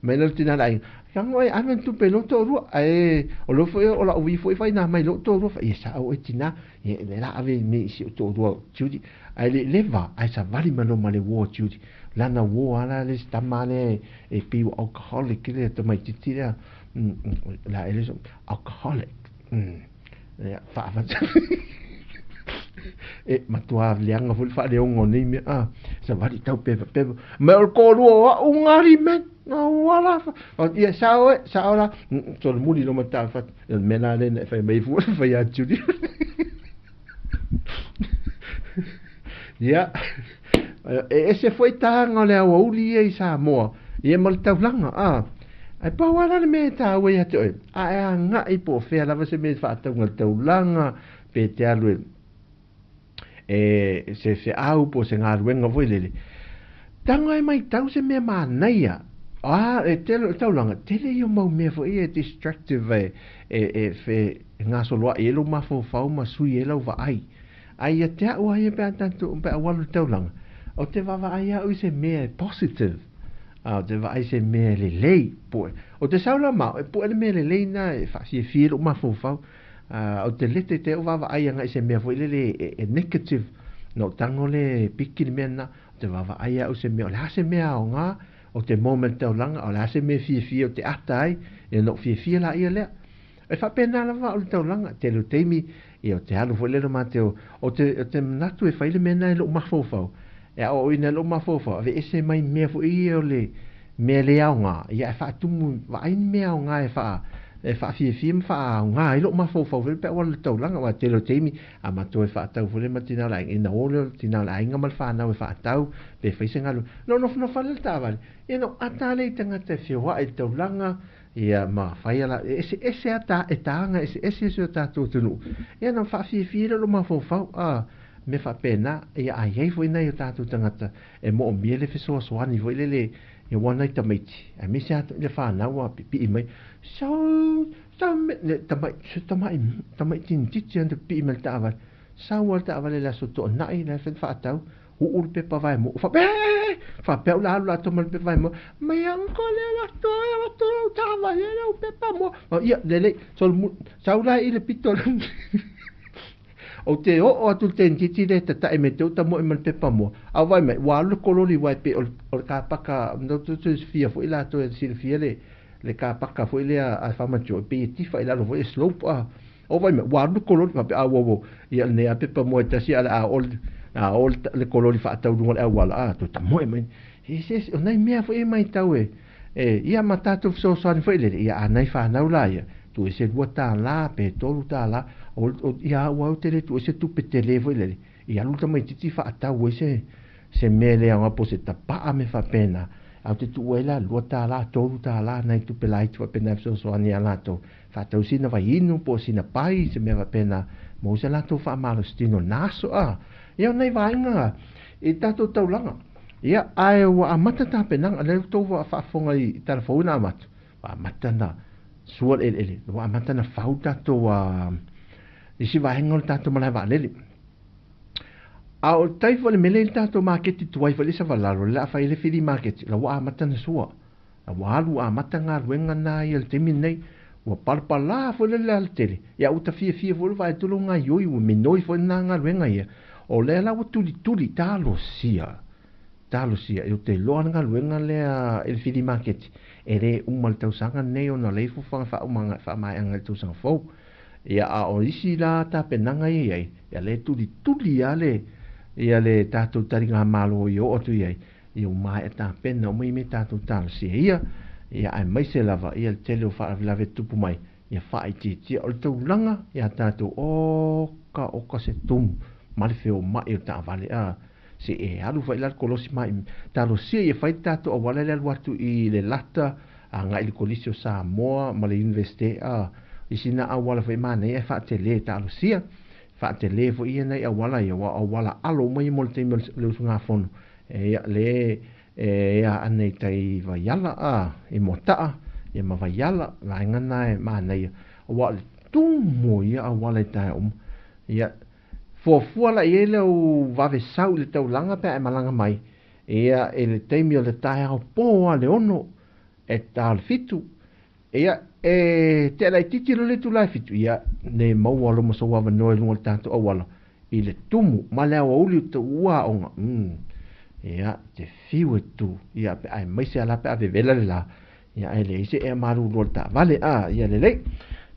mai le tina la aiga. Tango e ave tupe lo toalua, ae o lo foi o la uvi foi fai na mai lo toalua, ia sa au e tina, ia le la ave me i si o toalua Judy. Ai le leva, ai sa vali ma lo ma le uo Judy. Lana uo ala le tama le e pei ua alcoholic le tamaitiiti lea. La e le so alcoholic. Ia, faafata. E matua leaga foi le faaleoga o nei mea. Ah, savali tau pepa pepa. Mai o le toalua o au ngari men. Au ala. Ia sao e, sao la. Solomuli lo mata fat. Le mea la le na fai mai fua fai a Judy. Ia. E ese foi taga o le aoauli ia i Samoa. Ia ma le taulaga. Ah. Ai pau ala le mea e tāua ia te oe. A e agai po o fea lava se mea e faatauga le taulaga, pe te alu e e se feau po o se galuega foi lele. Taga e maitau se mea manaia. A e tele o le taulaga, tele ia o mau mea foi ia e distractive e e e fe e gasoloai ai lou mafaufau ma sui ai lau vaai. Ae ia te au lava ia pe a tatou pe a ou alu i le taulaga, ou te vaavaai au i se mea e positive. A, ou te vaai i se mea e lelei, poe. Ou te sau la ma au e poe le mea lelei na e faafiafia ai lou mafaufau. A, ou te lete te au vaavaai agai i se mea foi lele e, e negative. Na ou tago lea e piki le mea lena, ou te vaavaai au i se mea, o le a se mea aoga, ou te maua mai le taulaga, o le a se mea fiafia ou te ata ai, ia ona ou fiafia laia lea. E faapena lava au i le taulaga, tele o taimi, ia ou te alu foi lea i le mateo, ou te, ou te manatu e fai le mea lena i lou mafaufau, e aoaoina ai lou mafaufau, aveese mai mea foi ia o le mea le aoga, ia ae faatumu, vaai ni mea aoga e faa, e faafiafia ma faaaoga ai lou mafaufau foi lea pe a ou alu i le taulaga, aua tele o taimi, a matou e faatau foi lea ma tina o le aiga, ina o lea o le tina o le aiga ma le fanau e faatau, pe fai se galuega. Na ou nofonofo lava lea i le taavale, ia na ou ata lava lea i tagata e feoai i le taulaga, Ia ma fai ala e eseese a ta e taga eseese si o tatou atunuu. Ia na faafiafia lea o lou mafaufau a mea faapena, ia a i ai foi nai o tatou tagata e moomia le fesoasoani foi lele ia aua nai tamaiti, aemaise lava le fanau a pipii mai, sau sau me le tamai se tamai tamai tinititi ana pipii mai le taavale. Sau lava le taavale i le aso Toonai la e fai le faatau, uu le pepa vaemoa, faapea, ee, faapea au la alu latou ma le pepa vaemoa, mai uncle e alu atu e alu atu lau taavale lau pepa moa. Ia, lelei, solomuli, sau la i le pito Ou te oo atu i le tenititi lea e tatae mai te uta moe ma le pepa moa, a o vaai mai, ua alu le kololi aua e pei o le kapaka, silafia foi latou e silafia le le kapaka foi lea a Farmer Joe, e pei e tifa i lalo foi e slope a. O vaai mai, ua alu le kololi, faapea, a uau, ia lenei a pepa moa e tasi, a o le a oo a oo le kololi faatau i luga o le auala, a, toe tamoe mai. E se, o nai mea foi e maitau e, e, ia ma tatou fesoasoani foi lele, ia a nai fanau la ia, tuu ese $2 pe $3, o, o, ia au au te le tuu ese tupe tele foi lele, i alu le tamaitiiti faatau ai se, se mea le aoga po o se tapaa mea faapena, ae ou te tuu ai la $2, $3 nai tupe laiti faapena e fesoasoani ia latou, faatau sina vaiinu po o sina pai, se mea faapena, maua se latou faamalositino i lena aso. A, ia o nai vaega i le tatou taulaga. Ia, ae ua amata tapenaga, lea ua outou faafofoga i tala fou na avatu, ua amata na sua le eleele, ua amata na fau tatou a isi vaega o le tatou malae vaalele. A o tai foi le mele i le tatou maketi tuai foi le Savalalo, le a fai ai le fili maketi, la ua amata na sua. La ua alu amata galuega na ia le taimi lenei. Ua palapalā foi le alatele, ia ua ta fiafia foi le vaai atu lou gaoioi, ua minoi foi lena galuega ia. O lea la ua tulituli, talosia, talosia, ou te iloa le galuega lea i le fili maketi, e le uma le tausaga lenei ona o lea e i fuafuaga faaumaga, faamaeaga i le tausaga fou. Ia, a o isi la tapenaga ia i ai, ia lea e tulituli lava le, ia le tatou taligamalo i oo atu i ai, ia ua maea tapena uma ia mea tatou talosia ia, ia aemaise lava ia le tele o faalavelave e tutupu mai, ia faaitiitia. O le taulaga ia tatou, oka oka se tumu ma le feomai o taavale, a se e alu foi la le kolosi mai talosia ia fai le tatou auala le alu atu i le lata agai i le Kolisi o Samoa ma le Iunivesite, a isi na auala foi manaia e faatele talosia faatele foi ia nai auala ia, aua o auala alo uma ia mo le taimi o le usugafono. Ia le e ea ana i tai Vaiala, a i Moata'a ia ma Vaiala, vaega na e manaia, aua o le tumu o ia auala i taeao uma. Ia fuafua la i ai lau vave sau i le taulaga pe a e malaga mai, ia i le taimi o le taeao po lava le 6 e ta o le 7, ia e tea laitiiti loa le itula e 7, ia le maua loa ma sou avanoa i luga o le tatou auala i le tumu ma le aoauli o ua aoga. Ia te fiu e tu, ia pe aemaise lava pe a vevela le la, ia ae leai se ea malulu o le taavale, a ia lelei.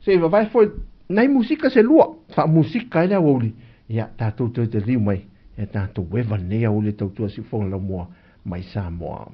Se i vavae foi nai musika se lua, faamusika ai le aoauli, ia tatou toe taliu mai, ia tatou eva lenei aoauli e tautua siufofoga laumua mai Samoa.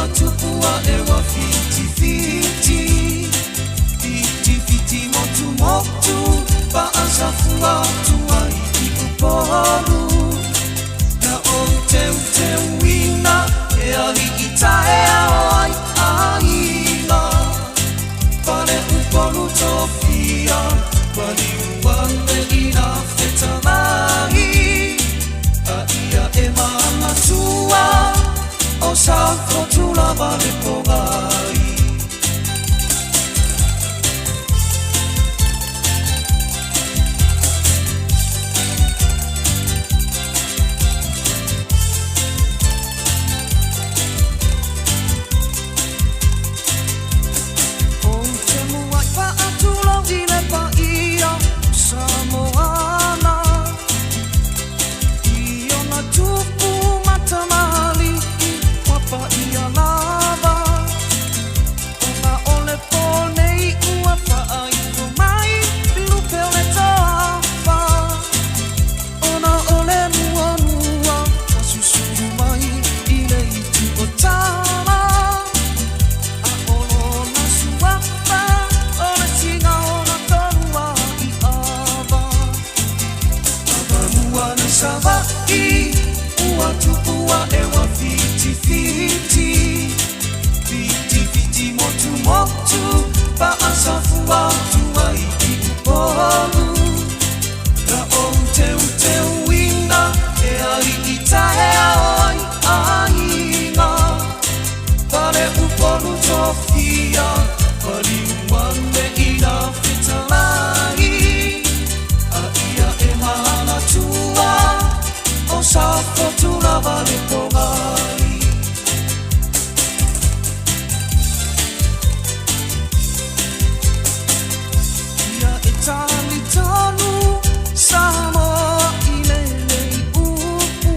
Ua tupu aʻe ua fitifiti Fitifiti motumotu Paʻasafua atu ai i Upolu Na ou teuteuina E aliʻi taeao ai ʻāina Pale Upolu tofia Maliu ane i nā fetalai A ia e manatua O Safotu lava le pogai. Ou te muai faatulou i le paia o Samoana I ona tupu ma tamalii ua paia lava Ona o le pō nei ua faaifo mai lupe o le toafa Ona o le muamua ua susulu mai i le itu o Tama A o lona suafa o le tiga o na tolu i ava Avamua nai Savaii ua tupu aʻe ua fitifiti Fitifiti motumotu Paʻasafua atu ai i Upolu Na ou teuteuina e aliʻi taeao ai ʻāina Pale Upolu tofia Maliu ane i nā fetalai A ia e manatua O Safotu lava le pogai. Ia e talitonu Samoa i lenei upu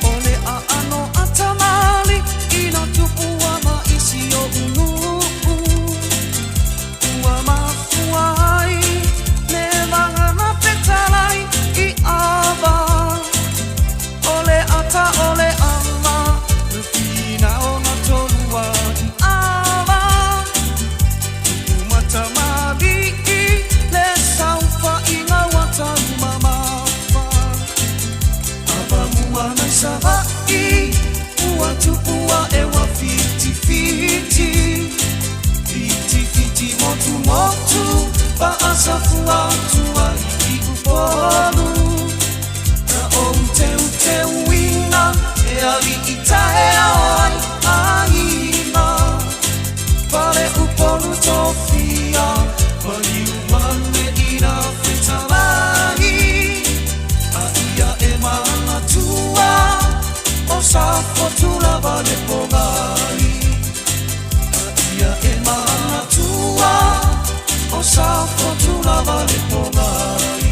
O le aano a Tamali i na tupua ma isi o ulu'u Ua mafua ai le vagana fetalai i ava O le ata o le ala le whina o na tolua i ava Tupu matamali'i le saofaiga ua taumamafa Avamua nai Savaii ua tupu aʻe ua fitifiti Fitifiti motumotu Paʻasafua atu ai i Upolu Na ou teuteuina e aliʻi taeao ai ʻāina Pale Upolu tofia Maliu ane i nā fetalai A ia e manatua O Safotu lava le pogai A ia e manatua O Safotu lava le pogai.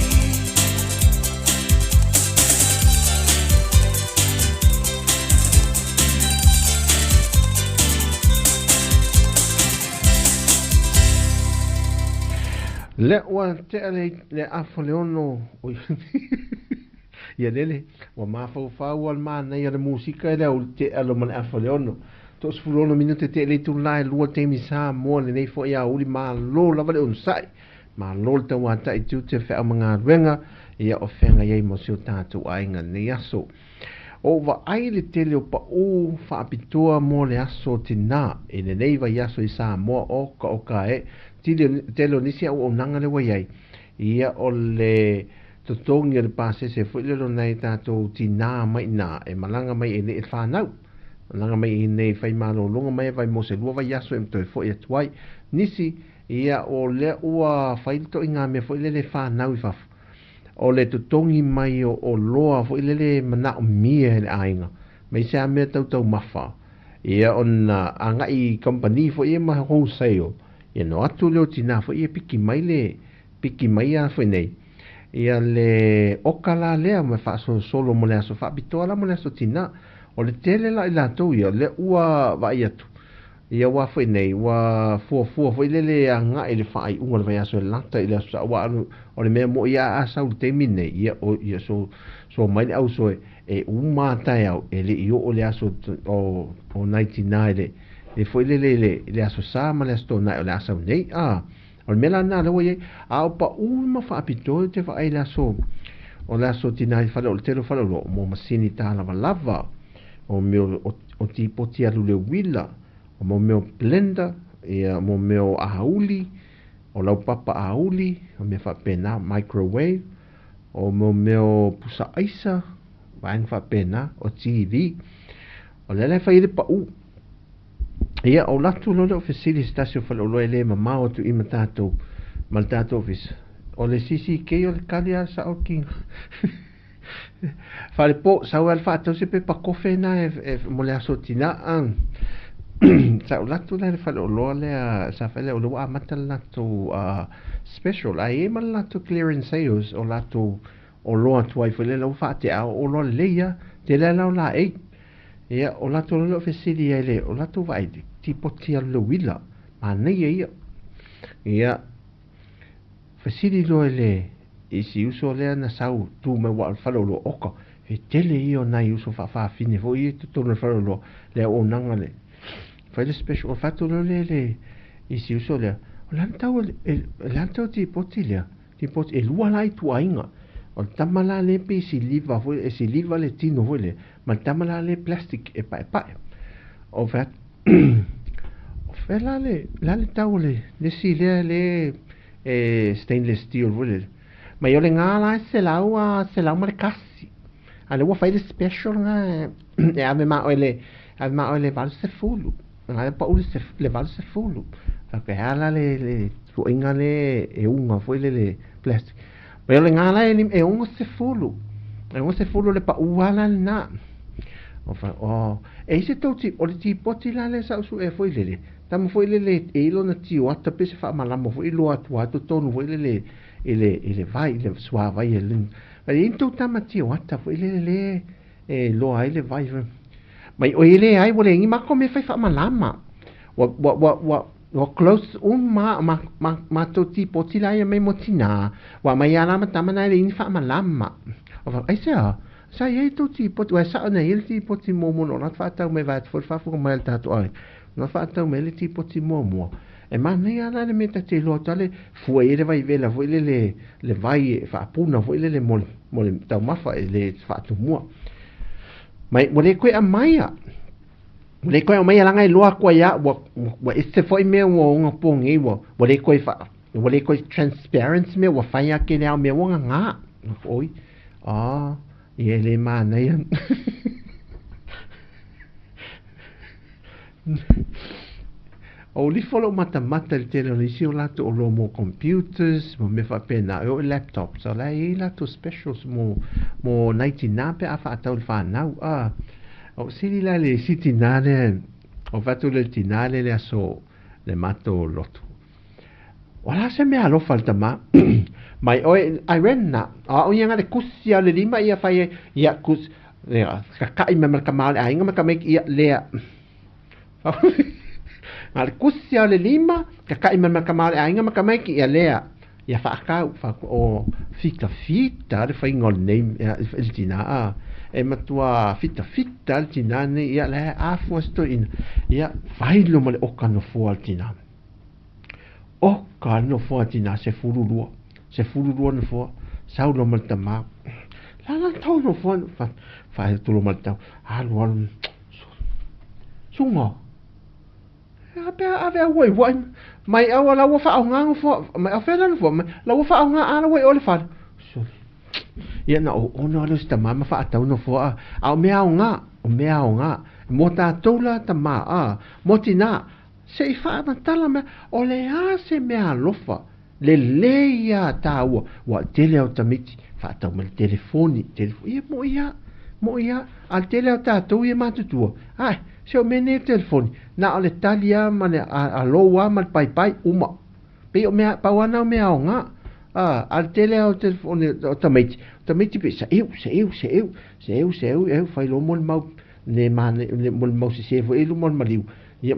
Lea ua tea le afa le ono o ia lele, ua mafaufau a le manaia o le musika e le au tea lo ma le afa le ono. 36 minute te le itula e lua taimi Samoa lenei foi aoauli malo lava le onosai. Malo le tauata'i tiute feau ma galuega ia o feagai ai mo si o tatou aiga lenei aso. O vaai le tele o paʻū faapitoa mo le aso tinā i lenei vaiaso i Samoa oka oka e tele o nisi auaunaga lea ua i ai ia o le totogi o le pasese foi lea o nai tatou tinā mai ina e malaga mai e le whanau malaga mai i nei whai malōlōga mai e vai mo se lua vaiaso e toe fo'i atu ai nisi ia o lea ua fai le toʻiga mea foi lele whanau i fafo o le totogi mai o oloa foi lele manaʻomia e le ʻaiga mai se a mea tautaumafa ia ona agai i kamupani foi ia ma wholesale ia no atu lea o tinā foi ia piki mai le piki mai a foi nei ia le oka la lea ma faasolosolo mo le aso faapitoa la mo le aso tinā o le tele la i latou ia lea ua vaai atu ia ua foi nei ua fuafua foi lele agai le faaiuga o le vaiaso e lata i le aso sa aua o le mea moʻi a a sau i le taimi nei ia o ia so Sua mai le auso e uma lava taeao e le i oo le aso o nai tina i le le foi lele i le Aso Sa ma le Aso Toonai o le a sau nei. A, o le mea la lena lea ua i ai. A o pau ma faapitoa ou te vaai i le aso o le aso tina i le fale o le tele o faleoloa mo masini tālavalava, o mea o tipoti alu i le uila, o mo mea o blender, ia mo mea o auli, o laupapa auli, o mea faapena, microwave, o mo mea o pusa aisa, vaega faapena, o TV. O lea la e fai ai le pau. Ia, o latu loa lea o fesili se tasi o faleoloa e le mamao atu i ma tatou, ma le tatou ofisa. O le CCK o le kali a sao ki Falepo, sau e faatau se pepa kofe na e mo le aso tina. Sa ou latu la le faleoloa lea, sa fai lea o lea ua amata le latou special, a e i ai ma le latou clearance sales o latou oloa tuai foi lea ua faatea o oloa lelei lava, tele lava la o laei. Ia, o latou loa lea o fesili ai le, o latou vaai tipoti alu le uila, manaia ia. Ia, fesili loa i le i si uso lea na sau tu mai aua o le faleoloa oka, he tele ia o nai uso faafafine foi ia i totonu o le faleoloa, le auaunaga le fai le special, ona fai atu loa lea i le i si uso lea, o le a le tau o le a le tau o le tipoti lea? Tipoti, e lua la ituaiga, o le tama la lea pei e siliva foi, e siliva le tino foi lea, ma le tama la lea plastic e paepae. O fai atu, o fea la le, le a le tau o le isi lea le e stainless steel foi lele. Mai o le ga la e 101. A lea ua fai le special ga e ave ma oe le ave ma oe le 80. Ga e pau le 80. Fai atu, e a la le tuuaiga le e uga foi lele plastic. Mai o le ga la e 60. E 60 le pau lava la lena. O fai, oh, e i se tou ti, o le tipoti la lea sa ou suea foi lele, tama foi lele e i lona tioata pe se faamalama foi loa atu lava totonu foi lele i le i le vai, i le suavai e le e i ai ni tou tama tioata foi lele le e loa ai le vai foi. Mai oi e leai ua leai ni matou mea fai faamalama. Ua ua ua ua ua close uma ma ma matou tipoti la ia mai mo tinā, ua aumai lava la ma tama na e leai ni faamalama. Aisea? Sa i ai tou tipoti, aua e sao na i ai le tipoti muamua na o faatau mai vaeatu foi le faafofoga mai a le tatou aiga, na faatau mai ai le tipoti muamua. E manaia lava la le mea ta te iloa atu lava le fua i ai le vaivela foi lele, le vai e faapuna foi lele mo le, mo le taumafa e le faatumua. Mai, ua le toe aumaia. Ua le toe aumaia leaga e iloa atu ai lava, ua, ua ese foi mea ua ogapogei, ua, ua le toe faa, ua le toe transparent mea ua fai lava tele lava o mea ua gagā. Oi. Ah, ia e le manaia. O lifo lou matamata i le tele o nisi o latou oloa mo computers ma mea faapena, e oo i laptops, o la e i ai latou specials mo, mo nai tinā pe a faatau i le fanau. Ah, o sili la le isi tinā lea, o fai atu lea i le tinā lea i le aso le matou lotu. O le a se mea alofa le tama mai oe Irene na o au ia na le kusi a le lima ia fai ai ia kus ia kakaʻi mai ma le kama o le aiga ma ka maiki ia lea na le kusi a le lima kakaʻi mai ma le kama o le aiga ma ka maiki ia lea ia faakau fa o fita fita le faiga o lenei le tina a e matua fita fita le tina nei ia le afua se toeaina ia fai loma le oka nofoa le tina. Oka le nofoa tinā, 12, 12 nofoa, sau loa ma le tamā. La la tau nofoa, fa, fa atu loa ma le tau, alu alu, suga, a pea ave au ai wai, mai au la ua whaonga nofoa, mai au whea la nofoa, mai la ua whaonga a la wai o le whare. Sole. Ia na o ono alu si tamā ma whaatau nofoa, a o mea o ngā, o mea o ngā, mō tātou la tamā, a, mō tinā, Se i faamatala mea, o le a se mea alofa, lelei ia tāua, ua tele au tamaiti, faatau mai le telefoni, telefoni, ia moʻi a, moʻi a, a le tele au tātou ia matutua, ae, se o mea nei o telefoni, na o le tali a ma le a, a lou a ma le paipai, uma. Pei o mea, pau a na o mea aoga, a, a le tele au telefoni o tamaiti, o tamaiti pei sa eu, sa eu, sa eu, sa eu, sa eu, eu, fai loa mo le mau, le mane, le, mo le mau sese foi i luma o le maliu. Ia,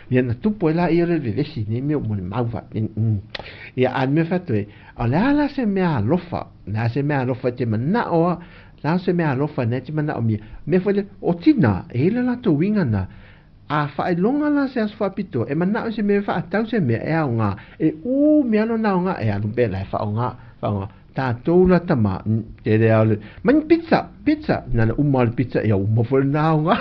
ia na tupu ai la ia le vevesi nei mea mo le mau fa. Ia, a le mea fai atu ai, o le a la se mea alofa, o le a se mea alofa e te manao a, o le a se mea alofa na e te manaomia. Mea foi lea, o tinā, e i ai le latou uiga na, a faailoga la se aso faapitoa, e manao i se mea e faatau se mea e aoga, e umi lava lona aoga, e alu pea la e faaaoga, faaaoga. Tatou la tama, tele lava o le, mai ni pizza, pizza, na ona uma lava o le pizza, ia uma foi lena aoga.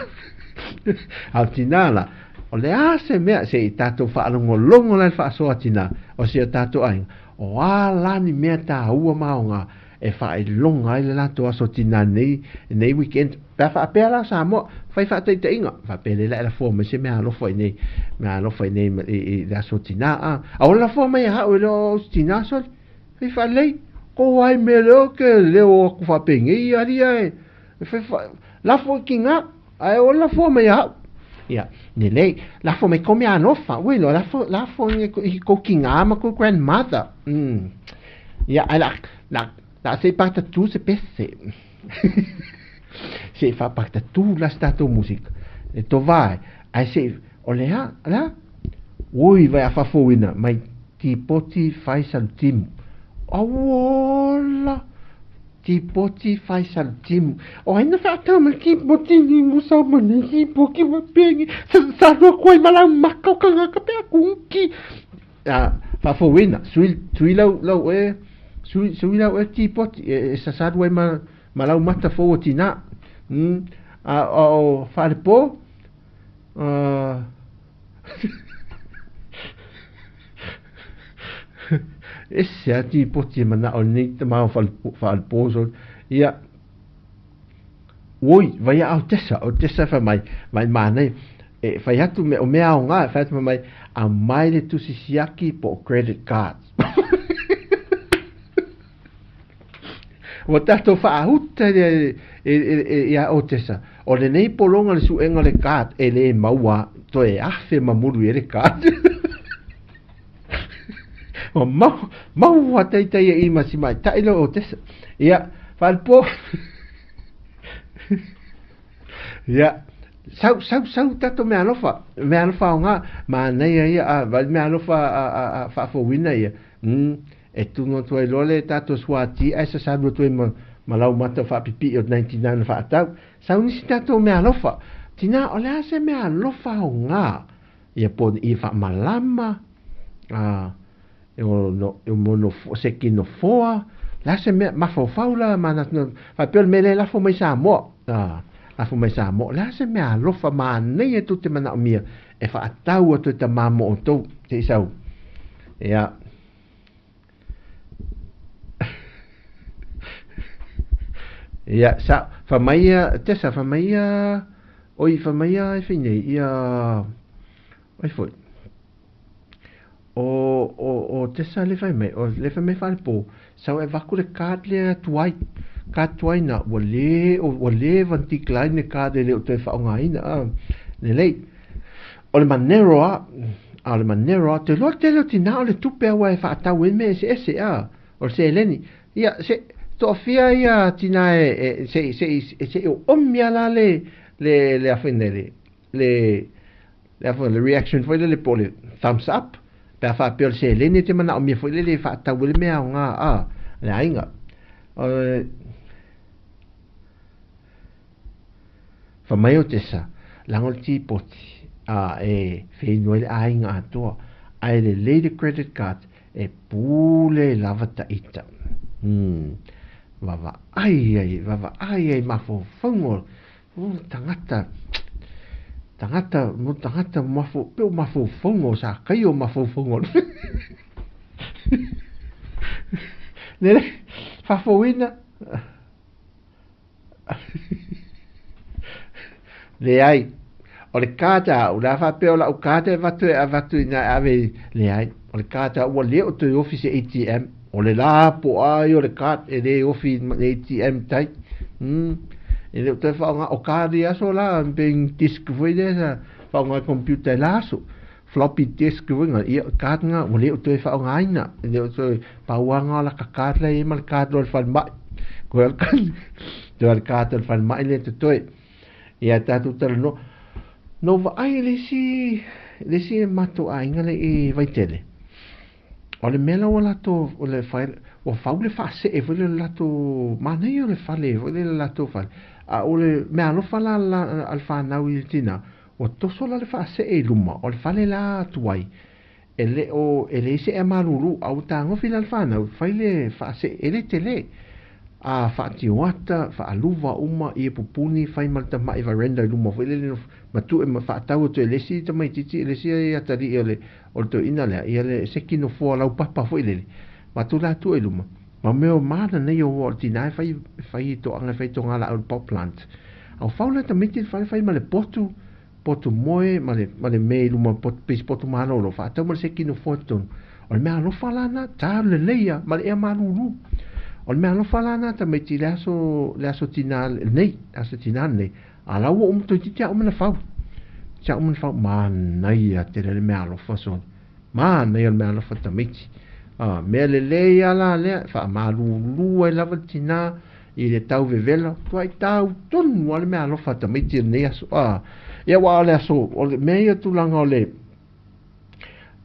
A o tinā la, o le a se mea, se i tatou faalogologo la i le faasoa a tinā, o si o tatou aiga, o a la ni mea taua ma aoga e faailoga ai le latou aso tinā nei, nei weekend. Pe a faapea la Samoa, fai faataitaiga, faapea lea la e lafoa mai se mea alofa i nei, mea alofa i nei i le aso tinā. A, a o le lafoa mai a au e le o se tinā sole. Fai faalelei, ko ai mea leo ke leo aku faapenei alia e, e fai fa, lafo i kinga, ae o lafoa mai a au. Ia, lelei, lafo mai ko mea alofa, ui lo, lafo, lafo i ko kinga ma ko grandmother. Ia, ai la, la, la se pata tu se pese. Se fa pata tu la se tatou musika. E to vae, ai se, o le a, la, ui vai a fafouina, mai tipoti fai salutimu. Auola! Tipoti fai salutimu. O ai na whaatau mai tipoti ni musa ma ni tipoki ma pengi. Sa sa rua koe ma lau maka o ka ngaka pe a kunki. A, fafouina, sui, sui lau, lau e, sui, sui lau e tipoti, e, e sasaru ai ma, ma lau mata fou o tina. A, o, wharepo, Ese a tipoti e manao nei te mao whaalepo so. Ia, oi, vai a o tesa, o tesa whai mai, mai mānei, e whai atu me, o mea o ngā, whai atu mai, a mai le tusi siaki po o credit cards. Ua tatou faahuta i a Otesa, o lenei pologa le suega o le card e le maua toe afe ma mulu i ai le card. Ua mau, maua taitai e i ma si maita'i lea o Otesa. Ia, faalepo. Ia, sau, sau, sau tatou mea alofa, mea alofa aoga, manaia ia, a, mea alofa a, a, a, faafouina ia. E tunu atu ai loa le tatou suati ae sasalu atu ai ma, ma lau mata faapipii o 99 na faatau. Sau nisi tatou mea alofa. Tina, o le a se mea alofa aoga? Ia po i faamalama, a, e o no, e mo no, se kino foa, le a se mea, mafaufau la manatu na, faapea o le mea lea e lafo mai Samoa, a, lafo mai Samoa, o le a se mea alofa manaia tou te manaomia e faatau atu e tamā mo outou, se i sau. Ia. Ia, sa, fa mai ia, tesa, fa mai ia, oi, fa mai ia e whai nei, ia, oi foi, o, o, o tesa le whai mai, o le whai mai whare pō, sau e vaku le card lea tuai, card tuai na, ua le, ua le van decline le card e le o toe whaongaina, a, lelei. O le Monero a, a o le Monero a, te loa tele o tinā o le tupe aua e whaatau e mea eseese a, o le seleni. Ia, se, toafia ia tinā e, e, se, se, se, se o omia la le, le, le awhina le, le, le awhina, le reaction foi le le po le thumbs up, pe a whaapea o le seleni te mana o mea foi le le whaatau e le mea o ngā a, le ainga. O, Fa mai o Tesa, laga o le tipoti, a e whenua i le aiga atoa, ae lelei le credit card e pule lava ta ita. Vavaai ai, vavaai ai mafaufauga o tagata, tagata, mo tagata mafo, pe o mafaufauga o sa kai o mafaufauga. Lele, fafouina. Leai. O le card a au, la faapea o lau card e avatu e avatu ina e ave i, leai. O le card a ua le o toe ofi se ATM. O le la po a ia o le card e le ofi i le ATM tai. E le o toe whaonga, o card i aso la, being disk foi lea sa whaonga computer i la aso. Floppy disk foi nga, ia card nga, ua le o toe whaongaina. E le o toe pauanga o la ka card la i ma le card loa le falemai. Koe al card, toe al card o le falemai le totoe. Ia tātou talanoa. No vaai le isi, le isi matou aiga le i Vaitele. O le mea la ua latou, o le fai, ua fau le faasee foi lea o le latou, manaia o le fale foi lea le latou fale, a o le meaalofa la a le fanau i le tinā, ua toso la le faasee i luma o le fale la tuai, e le o, e leai se ea malulu, a ua tagofi la le fanau, fai le faasee, e le tele. A faatioata, faaluva uma ia pupuni, fai ma le tamai veranda i luma foi lele, ma tuu ma faatau atu e le isi tamaitiiti, e le isi atalii o le o le toeaina lea, ia le se isi nofoa laupapa foi lele, ma tu la tua i luma. Ma mea o mana nei o o le tinā e fai, fai toaga, e fai togalaau le pot plant. A ua fau la tamaiti le fale fai ma le potu, potu moe ma le mea i luma potu, pei se potu malolo, faatau ma le seki nofoa i totonu. O le mea alofa la na, ta lelei ia, ma le ea malulu. O le mea alofa la na tamaiti i le aso tinā lenei, le aso tinā lenei, a la ua uma toeitiiti lava uma ona fau. Toeitiiti lava uma ona fau, manaia tele le mea alofa sole. Manaia le mea alofa tamaiti. A, mea lelei lava la lea, e faamalulu ai lava le tinā i le tau vevela, tuai tau tonu lava le mea alofa tamaiti i lenei aso. A, ia aua o le aso, o le mea ia tulaga o le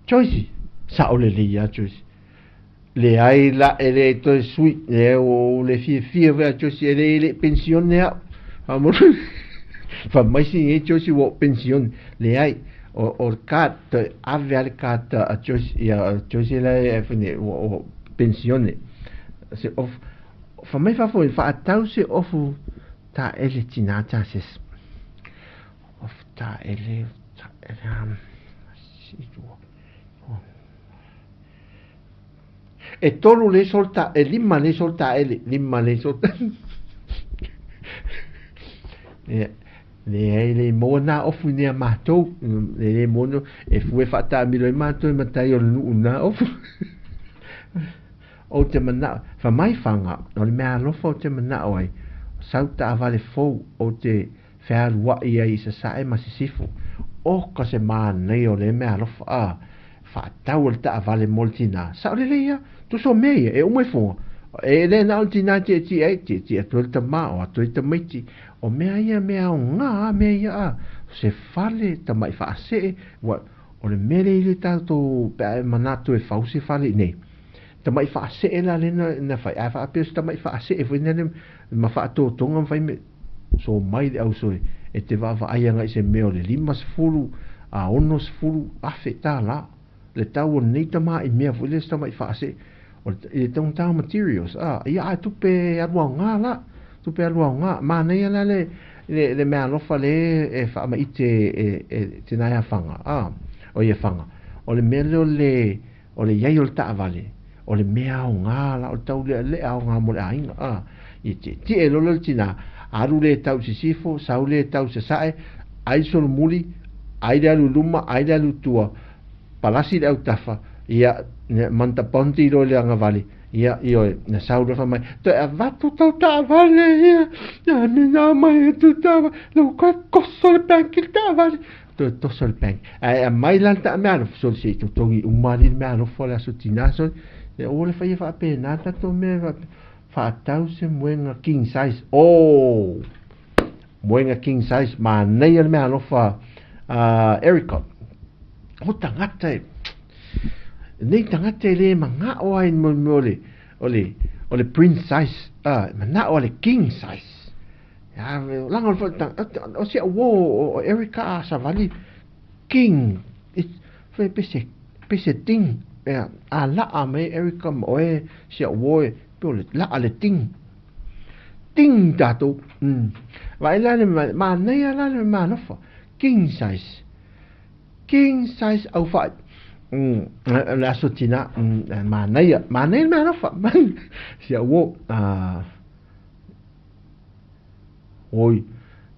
Joyce, sao lelei lava Joyce. Leai la, e le toe sui, leai ua ou le fiafia foi ia Joyce, e le le penisione au. Faamolemole, fai mai si nei Joyce ua ou penisione. Leai, o, o le card, toe ave lava le card a Joyce, ia Joyce la e fai nei, ua ou penisione. Se ofu, fai mai fafo, faatau se ofu taele tinā tasese. Ofu taele, taele, si lua. E tolu le solta, e lima le solta ele, lima le solta. Ia, leai le maua nā ofu i nea mātou, le le mono, e fue faataamilo ai mātou e matai o le nuu nā ofu. Ou te manao, fa mai fanga, o le mea alofa ou te manao ai, sau taavale fou, ou te fealuai ai i Sasae ma Sisifo. Oka se manaia o lea mea alofa, a, faatau le taavale mo le tinā. Sao lelei ia, tusa o mea ia, e uma i foga. E le na o le tinā tietie ai, tietie atu ai le tamā, o atu ai tamaiti. O mea ia, mea aoga a, mea ia a. Se fale, tamai faasee, ua, o le mea lea i le tatou, pe a e manatu e fau se fale i nei. Tamai faasee la lea na, na fai, ae faapea se tamai faasee foi lea ma faatotoga ma fai me, so mai le ausoe, e te vaavaai agai i se mea o le 50 a 60,000 tālā le tau o lenei tamaai mea foi lea se tamai faasee o le, i le taugata o materials a ia ae tupe alu aoga la tupe alu aoga manaia la le le, le mea alofa le e faamaite e, e tina ia fanga a o ia fanga o le mea lea o le O le i ai o le taavale, o le mea aoga la, o le taulealea aoga mo le aiga, a. Ia tietie loa lea le tinā, alu lē tau i sisifo, sau lē tau i sasae, ai le solomuli, ai le alu i luma, ai le alu i tua, palasi le autafa, ia, manataponti loa i le agavale, ia, ioe, na sau loa fai mai, toe avatu tau taavale ia, ia mina mai atu taavale, lau koe koso le bank i le taavale. Toe toso le bank. Ae aumai la le taa meaalofa, sole se i totogi uma alii le meaalofa o le aso tinā sole. Ia aua le faia faapena le tatou mea faatau se moega king size. Oh! Moega king size, manaia le meaalofa a Erica. O tagata e, nei tagata e le manao ai mo mo le o le o le prince size, ah, manao le king size. Ia, laga o le foi, o si au uo o Erica a savali king, fai pe se, pe se ting, ia, a laa mai Erica ma oe si au uo e, pe o le laa le ting. Ting tatou. Vaai la le manaia la le malofa. King size. King size au whai. Le aso tina, manaia, manaia le meaalofa. Si au uo, Oi,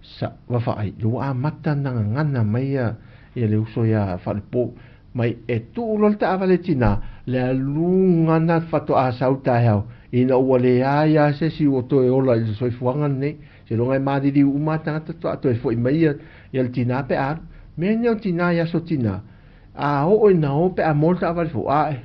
sa, vaavaai, ua amata ona gagana mai ia, ia le uso iā Falepo, mai e tuu loa le taavale tinā, le aluga lena faatoa sau taeao, ina ua leai lava se isi ua toe ola i le soifuaga lenei, seiloga e maliliu uma lava tagata faatoa toe foi mai ia, ia le tinā pe a alu. Mea nei o tinā i aso tinā, a oo ina o pe a moa le taavale fou, ae,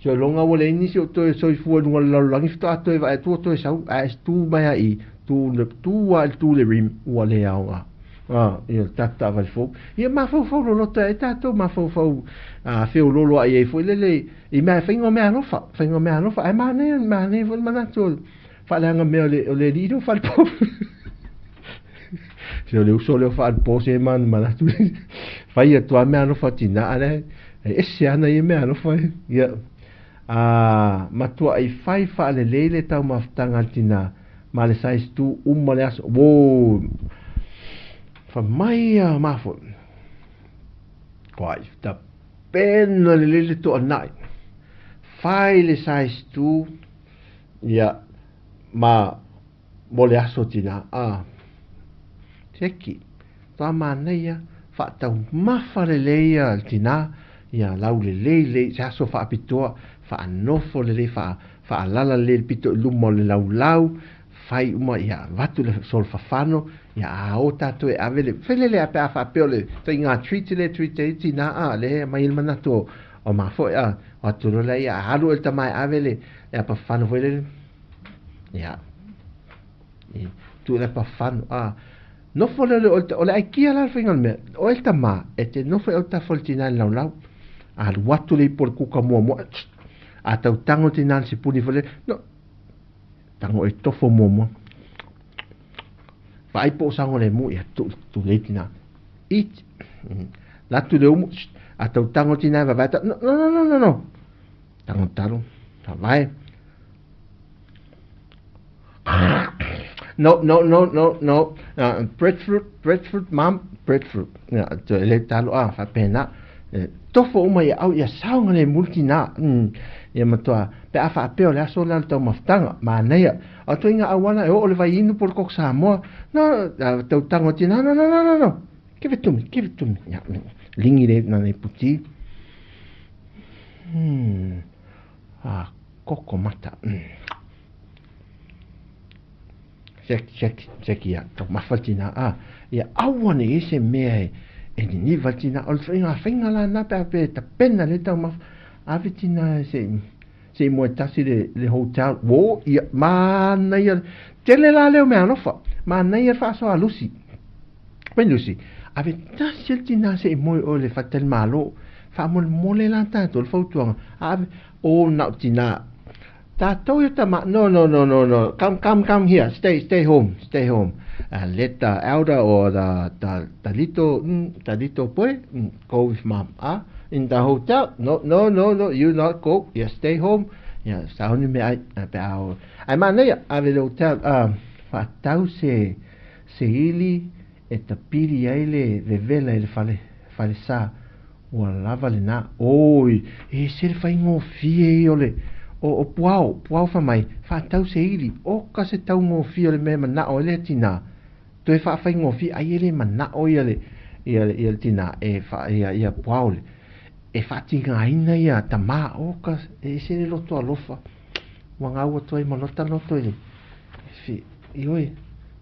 Seiloga ua leai nisi o toe soifua i luga o le lalolagi faatoa toe vaai atu ua toe sau, ae tu mai lava i i, tu, tu lava i le tu i le rim, ua le aoga. Ia, le tatou taavale fou. Ia mafaufau loloto ai tatou, mafaufau feoloolo ai ai foi lele i mea faiga o meaalofa, faiga o meaalofa. Ae manaia, manaia foi le manatu o le faaleaga mea o le, o le alii lea o falepo. Se o le uso lea o falepo se ma manatu. Fai atu lava meaalofa a tina, a lea e ese ana ia meaalofa. Ia, matuai fai faalelei le taumafataga a le tina ma le size tu uma le aso. Uo, fai mai a mafoe. Koai, tapena lelei le toanai. Fai le size tu, ia, ma mo le aso tina. Seki, toa manaia, faataumafa lelei ia le tina, ia laulelei lelei, se aso faapitoa, faanofo lelei, faalala lelei le pito i luma o le laulau, fai uma, ia avatu le solofafano, ia a o tatou e ave le, fai lele a pe a faapea o le ituaiga treat lea e treat ai tina, lea e aumai ai le manatu o mafoe, o atu loa lea, ia alu oe le tama e ave le apafano foi lele, ia, tuu le apafano, nofo lea o le aikia la le faiga o le mea, oe le tama, e te nofo i autafa o le tina i le laulau, alu atu le ipu o le kuka muamua, a tautago le tina i le sipuni foi lele, no, tago e tofo muamua, vaai po o saogalemu, ia tuu tulei tina, eat, la atu le umu, a tautago le tina e vavae, no, no, no, no, no, tago talo, vavae, no, no, no, no, no, breadfruit, breadfruit, mom, breadfruit, ia, le talo, faapena, tofo uma ia au, ia saogalemu le tina, ia matua, pe a faapea o le aso lea o le taumafataga, manaia, o ituaiga auala e oo le vaiinu po o le koko Samoa, no, tautago tina, no, no, no, no, no, give it to me, give it to me, ia, ligi le nana i puti, koko mata, seki, seki, seki, ia, taumafa le tina, ia aua ne i ai se mea e niniva le tina, o le ituaiga faiga la lena pe a pe tapena le taumafa, ave tina se i moe tasi le hotel, uo, ia, manaia, tele la lea o meaalofa, manaia le faasoa a Lucy, Wai Lucy, ave tasi le tina se i moe oe i le faletalimalo, faamolemole la tatou le fautuaga, ave, o na o tina, tatou ia tama, no, no, no, no, no, come, come, come here, stay, stay home, stay home, let the elder or the little, the little boy, go with mom, in the hotel, no, no, no, no, you not go, yeah, stay home, yeah, sauni meaai, pe a o, ae manaia, ave i le hotel, faatau se ili e tapili ai le vevela i le fale, falesa, ua lava lena, oi, e ese le faigofie ia o le, o Puao, Puao fai mai, faatau se ili, oka se taugofie o le mea e manao ai lea tina, toe faafaigofie, ai e le manao ia le, ia le tina, e faa, ia, ia Puao le, e faatigaina ia tama, oka, e ese le loto alofa, ua gau atu ai ma lota loto i le, ioe,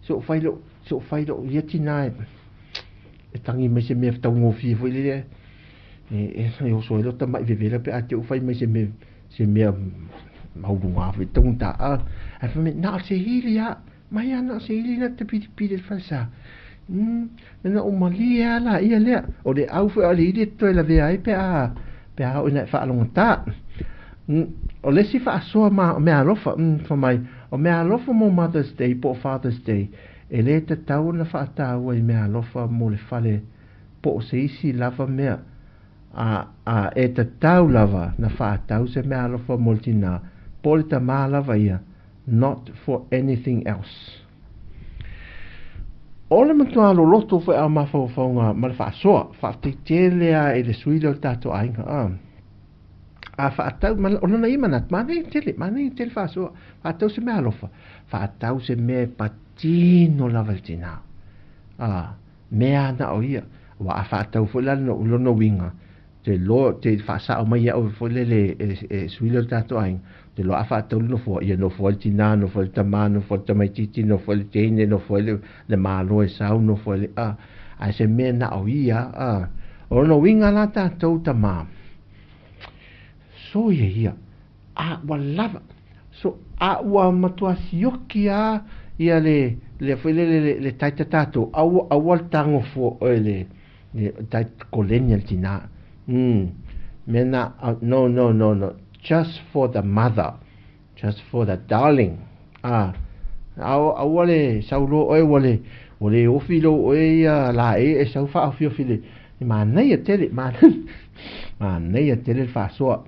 se o fai lou, se o fai lou ia tina e, e tagi mai se mea taugofie foi lea, e oso ai lota mai vevela pe a te u fai mai se mea, se mea mauluga foi taugata, ae fai mai, na o se ili lava, mai lava na o se ili na te pilipili i le falesa. Na ou malie lava laia lea, o le au foi a le ili e toe lavea ai pe a, pe a oo ina e faalogata. O le isi faasoa ma meaalofa, fai mai, o meaalofa mo Mother's Day po o Father's Day, e le tatau ona faataua i meaalofa mo le fale po o se isi lava mea, a e tatau lava na faatau se meaalofa mo le tina po o le tama lava ia, not for anything else. O le matua loloto foi a mafaufauga ma le faasoa, faafetai tele lava i le sui lea o le tatou aiga, a faatau, o lona ia manatu, manaia tele, manaia tele faasoa, faatau se meaalofa, faatau se mea e patino lava i le tina, mea na o ia, aua a faatau foi la lona uiga, te loa, te faasao mai ia'u foi lele e sui lea o le tatou aiga, te loa a faatau le nofoa, ia nofo ai le tina, nofo ai le tama, nofo ai le tamaitiiti, nofo ai le teine, nofo ai le malo e sau, nofo ai le, ae se mea na o ia, o lona uiga la tatou tama, soia ia, a ua lava, so, a ua matua sioki lava ia le le foi le le le taita tatou aua aua le tago fua oe le le taita koleni a le tinā. Mea na no no no no just for the mother just for the darling ah aua le saulo oe ua le ua le ofi lou oe ia laei e sau faaofiofi le manaia tele manaia tele le faasoa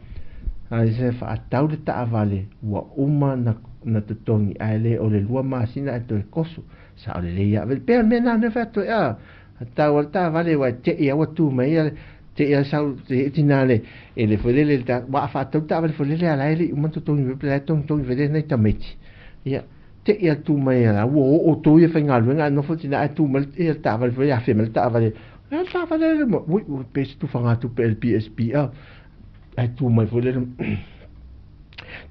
ae se faatau le taavale ua uma na na totogi ae le o le 2 masina ae toe koso sao lelei ia ave pea le mea na fai atu ai a tau le taavale ua tei ua tu mai ia te ia sau te tina le e le foi lele ta wa faatau taavale foi lele ala e le uma totogi pe la togi vele nei tamaiti ia te ia tu mai ala ua oo tou ia faigaluega ae nofo tina ae tu mai ia taavale foi afe mai le taavale le taavale le ui ui pe se tufaga tupe le PSP a ae tu mai foi lele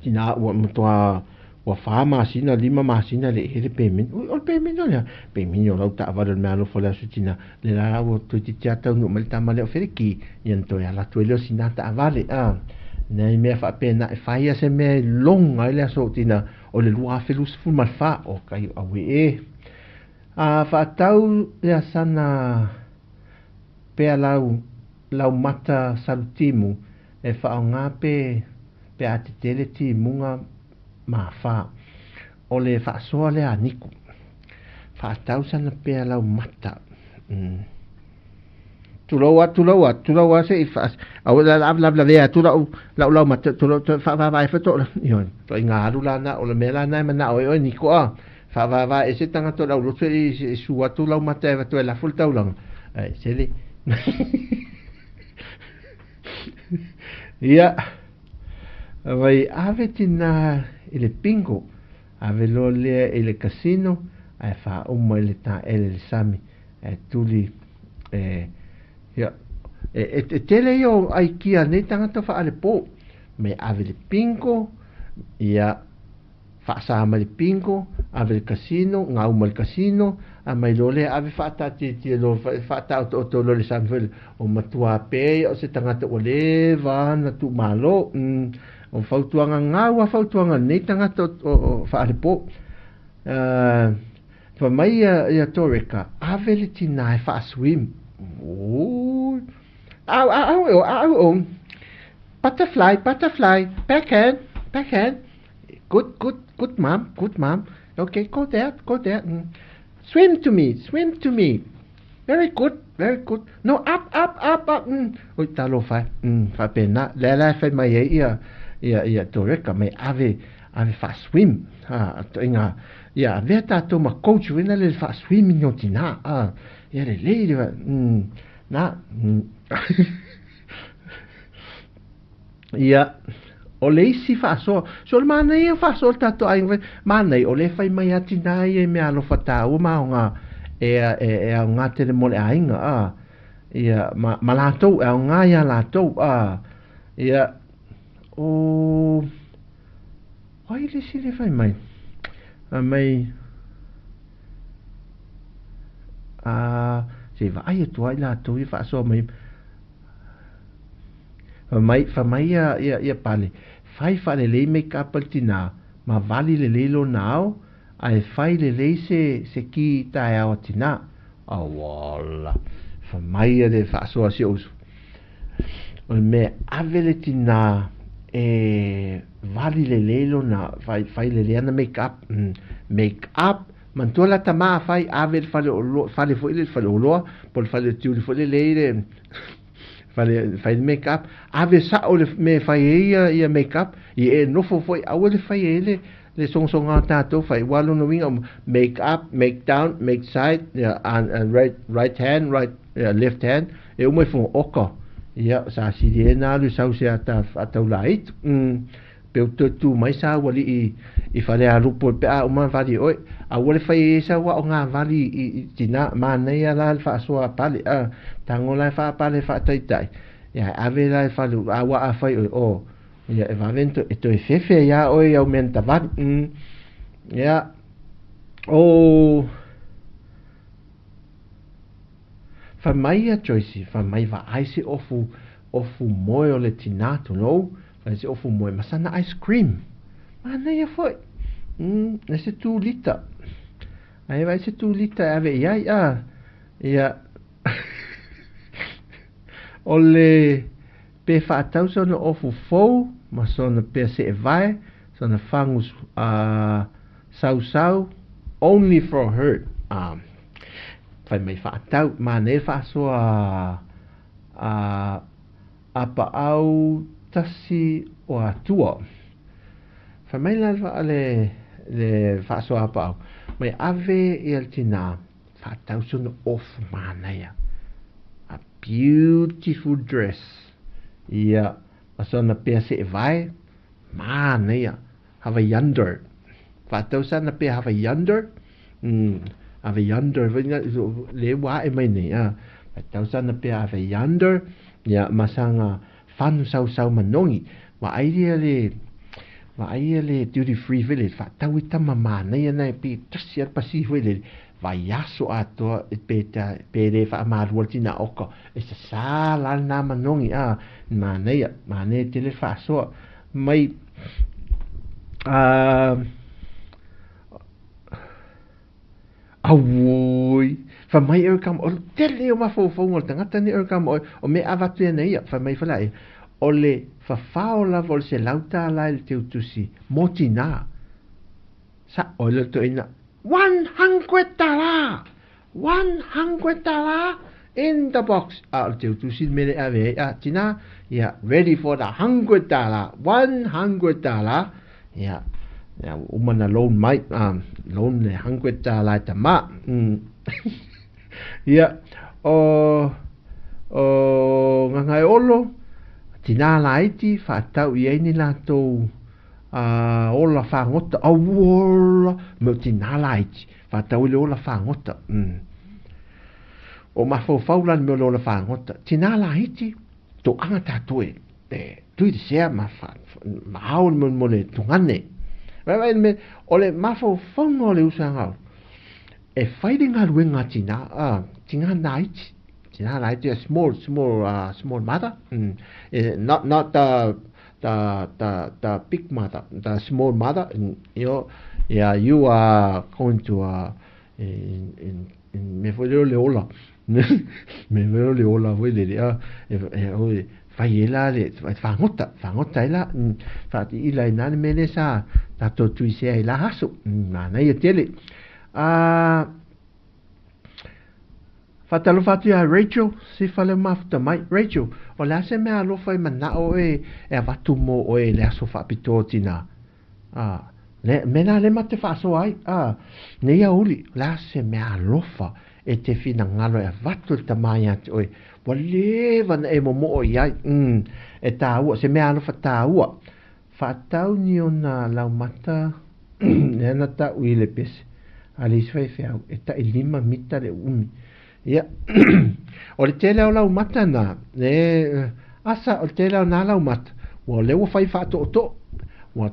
tina ua matua ua 4 masina 5 masina le e le payment ui o le payment o lea payment o lau taavale o le mea alofa o le aso tina le la ua toeitiiti lava taunuu mai le tama lea o Feleki ia na toe ala atu ai lea o sina taavale a nai mea faapena e fai lava se mea e loga ai le aso tina o le 2024 o kai o aue e a faatau le asana pea lau lau mata salutimu e faaaoga pe pe a tetele timuga ma fa o le faasoa lea a Niko faatau sana pea lau mata tulou a tulou a tulou a se i fa au la la la la atu lau lau lau mata tulou faavaavae foi to ioe ituaiga alu lana o le mea lana e manao ai oe Niko a faavaavae ese tagata o le aulotu e su atu lau mata e avatu ai lafo le taulaga ae sele ia vai ave tinā i le bingo ave loa lea i le casino ae faauma i le taele le sami ae tuli e ia e e tele ia o aikia a nei tagata faalepo me ave le bingo ia faasa mai le bingo ave le casino gau mai le casino a mai loa lea ave faataatiatia loa faataotooto loa le sami foi lea o matua pea ia o se tagata ua leva ona tuumalo o fautuaga gau a fautuaga a lenei tagata o faalepo fai mai ia ia Toreka ave le tinā e faaswim oi au au au au au butterfly butterfly backhand backhand good good good mom good mom okay go there go there swim to me swim to me very good very good no up up up up oi talofa e faapena lea la e fai mai ai ia ia ia Toreka mai ave ave faaswim ha ituaiga ia avea tatou ma coach foi lale le faaswim o tinā a ia lelei le na ia o le isi faasoa so o le manaia faasoa le tatou aiga foi manaia o lea e fai mai lava tinā ia i mea alofa taua ma aoga e e aoga tele mo le aiga a ia ma ma latou e aoga iā latou a ia o ai le isi lea fai mai fai mai a se i vaai atu lava i latou ia faasoa mai Fai mai, fai mai ia, ia, ia Pale, fai faalelei make up a le tinā, ma vali lelei lona ao, ae fai lelei se, se ki taeao a tinā. Auala! Fai mai ia le faasoa a si ou uso. O le mea, ave le tinā e vali lelei lona, fai, fai lelei ana make up, make up, manatua la tama a fai, ave i le fale oloa, fale foi lele, fale oloa, po o le fale o tiuli foi lele i le, fale fai le make up ave sao le mea e fai ai ia ia make up i e nofo foi aua le fai ai le le sogasoga o tatou fai aua lona uiga make up make down make side yeah, and, and right right hand right yeah, left hand e uma i fuga oka ia sa sili ai na alu sau se ata faataulaitu pe ua toe tu mai sa ualii i Falealupo pe a uma vali oe aua le fai ai sau aoga vali i tina manaia la le faasoa a pale a tago la e faapale faataitai ia e ave la e fale aua a fai oe o ia e vave e toe fefe ai iā oe i au mea na tavali ia o Fai mai ia Joyce, fai mai vaai se ofu, ofu moe o le tinā tulou, fai se ofu moe ma sana ice cream. Manaia foi. E se 2 lita. Ae vaai se 2 lita e ave i ai, a. Ia, o le pe faatau sona ofu fou ma sona pea seevae, sona fagu sausau, only for her. Fai mai faatau, manaia le faasoa apaau tasi o Atua. Fai mai la le faasoa apaau, mai ave ia le tinā faatau sona ofu manaia. A beautiful dress. Ia, ma sona pea seevae, manaia, Hawaii. Faatau sana pea Hawaii. Hawaii, le ua ae mai nei. Faatau sana pea Hawaii, ia, ma saga fagu sausau manogi. Vaai ia le vaai ia le duty free foi lele, faatau i tama manaia na e pe tasi a le pasi foi lele, vaiaso atoa pe pe le faamalua le tina oka e sasā la lena manogi a manaia, manaia tele le faasoa mai. Auoi, fai mai e kama, o le tele o mafaufauga o le tagata nei e kama oe, o mea avatu ia nei ia, fai mai falaia, o le fafao lava o le $100 i le teutusi mo tinā. Sa o le toeaina, $100! $100 in the box. A o le teutusi le mea le ave ai, a tinā, ia, ready for the $100, $100, ia, ia, ua uma na loan mai, loan le $100 e tamā. Ia, o Gagaeolo, tinā laiti, faatau i ai ni latou ola fagota, auola, me o tinā laiti, faatau i le ola fagota. O mafaufau la le mea o le ola fagota. Tinā laiti, toaga tatou e tui le sea ma ma ao le mo le tugane. Vaai le mea, o le mafaufauga o le usoga e fai le galuega a tinā, tinā laiti. Tinā laiti, a small, small, small mother. Not the big mother, the small mother. Yeah, you are going to in me foi le ola. Me foi le ola foi le a e fai e la le fagota, fagota ai la, faatiila i na le mea lea sa tatou tuisea i la aso. Manaia tele. Faatalofa atu iā Rachel, sifa le mafuta mai. Rachel, o le a se mea alofa e manao oe e avatu mo oe i le aso faapitoa o tinā? Le, mea na le ma te faasoa ai. Nei aoauli, o le a se mea alofa e te finagalo e avatu le tamā iā te oe. Ua leva na e momoo i ai. E tāua, se mea alofa tāua. Faatau ni ona laumata lea na ta'u i le pese a le isi faifeau e 5 mita le uumi. Ia, o le tele o laumata na, e, asa, o le tele o nā laumata, ua lea ua fai faatootoo, ua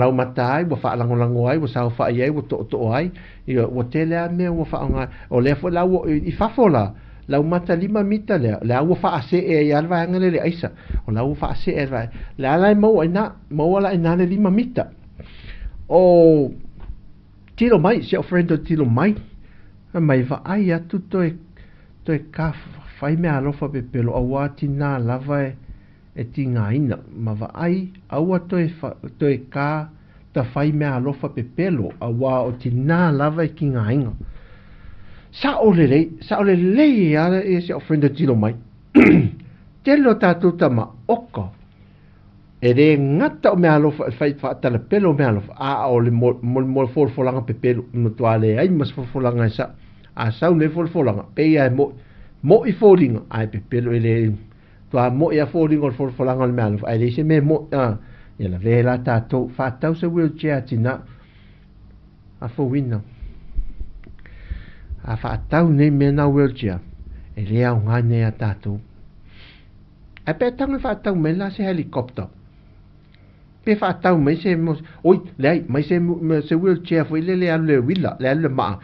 laumata ai, ua faalagolago ai, ua saofai ai, ua tootoo ai, ia, ua tele a mea ua faaaoga, o lea foi la ua, i fafo la, laumata 5 mita lea, lea ua faasee ai lava le vaega lea i le aisa, o la ua faasee ai le vaega, le a la e maua i ina, maua la i ina le 5 mita. O tilo mai, si au friend o tilo mai, mai vaai atu toe, toe ka fai mea alofa pepelo auā tinā lava e tigaina, ma vaai aua toe, toe ka ta fai mea alofa pepelo auā o tinā lava e tigaina. Sa'o lelei, sa'o lelei a e si au friend o tilo mai. Tele o tatou tama oka. E le gata o mea alofa e fai faatalapelo o mea alofa, a o le mo le folafolaga pepelo, matua leai ma se folafolaga e sa'o. A sau nei folafolaga, pei lava e mo'i, mo'i foliga, ae pepelo e le toa mo'i a foliga o le folafolaga o le mea alofa, ae leai se mea e mo'i. Ia lavea la tatou, faatau se wheelchair a tinā, afouina. A faatau nei mea na wheelchair, e le aoga nei a tatou. Ae pe tago e faatau mai la se helicopter. Pe faatau mai se, oi, leai, mai se wheelchair foi le le alu le uila, le alu le maa.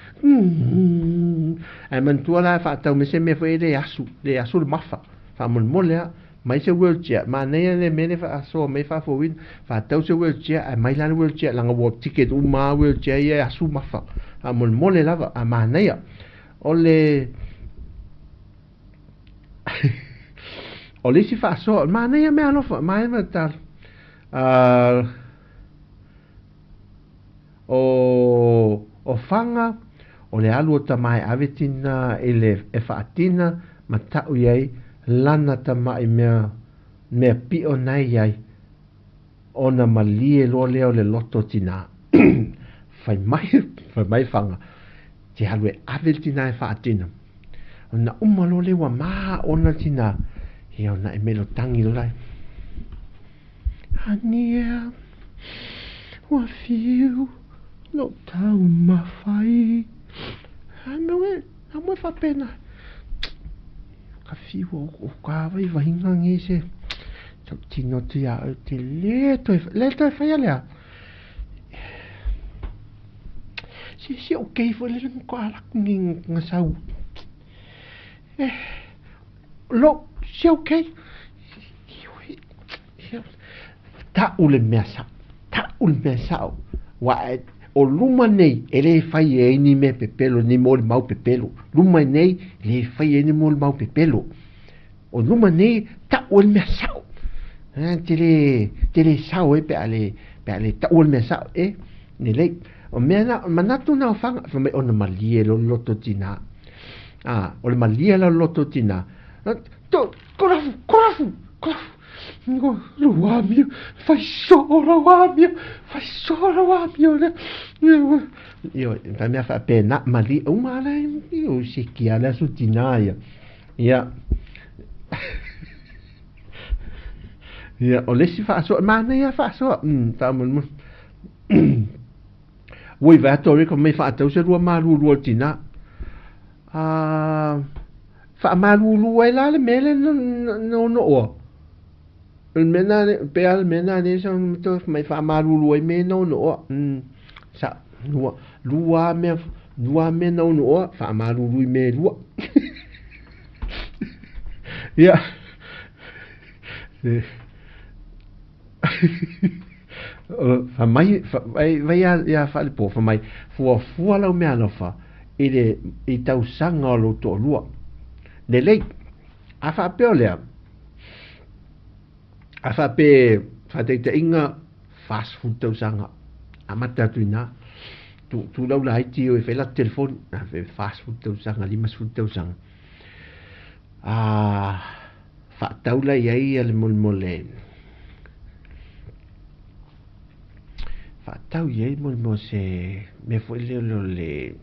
Ae manatua la e faatau mai se mea foi le asu, le asu le mafa. Faamolemole lava, mai se wheelchair, manaia le mea le faasoa mai faafouina, faatau se wheelchair, ae mai la le wheelchair, leaga ua ticket uma lava wheelchair ia e asu mafa. Faamolemole lava, a manaia. O le o le isi faasoa, manaia meaalofa, manaia ma tatalo. O o Faga, o le alu o tama e ave tina i le e faatina ma ta'u i ai lana tama'i mea mea pi'o na e i ai, ona malie loa lea o le loto o tinā. Fai mai, fai mai Faga, te alu e ave le tinā e faatina. Ona uma loa lea ua maona le tinā, ia ona e melotagi loa laia. Ania, ua fiu lou taumafai. A mea e, a moe faapena. Ka fiu o ka vaivaiga nge se tautino atu ia au te le toe, le toe whaia lea. Se se o kei foi le ko alaku nge ngasau. Eh, lo, se o kei. Ta'u le mea sa'o, ta'u le mea sa'o, ua o luma nei e lē fai ai ni mea pepelo, ni molimau pepelo. Luma nei e lē fai ai ni molimau pepelo. O luma nei ta'u ai le mea sa'o. E te lē, te lē sao ai pe a lē, pe a lē ta'ua le mea sa'o, e, lelei. O mea na, manatu na o Faga, fai mai ona malie loa le loto o tinā. A, o le malie la o le loto o tinā. To, kolafu, kolafu, kolafu. Ngo, lou amio, fai soo lou amio, fai soo lou amio lea. Ioe, fai mea faapena, malie uma lava la, io, seki lava le aso tinā ia. Ia. Ia, o le isi faasoa, manaia faasoa, faamolemole. Ua i vae atu a Rick mai faatau se lua malulu o le tinā. A faamalulu ai la le mea lea na onooa. O le mea na pe a le mea na lea sa mai faamalulu ai mea na onooa. Sa lua lua mea lua mea na onooa faamalulu i mea e lua. Ia. Fai mai, vai, vai ia, ia Faalepo, fai mai, fuafua lau meaalofa i le i tausaga o lou toalua. Lelei, a faapea o lea, a faapea faataitaiga 40 tausaga, amata atu i ina, tu, tu lau laiti o e fai latou telefoni, a 40 tausaga, 50 tausaga. A faatau la i ai le molemole faatau i ai molemole se mea foi lea o le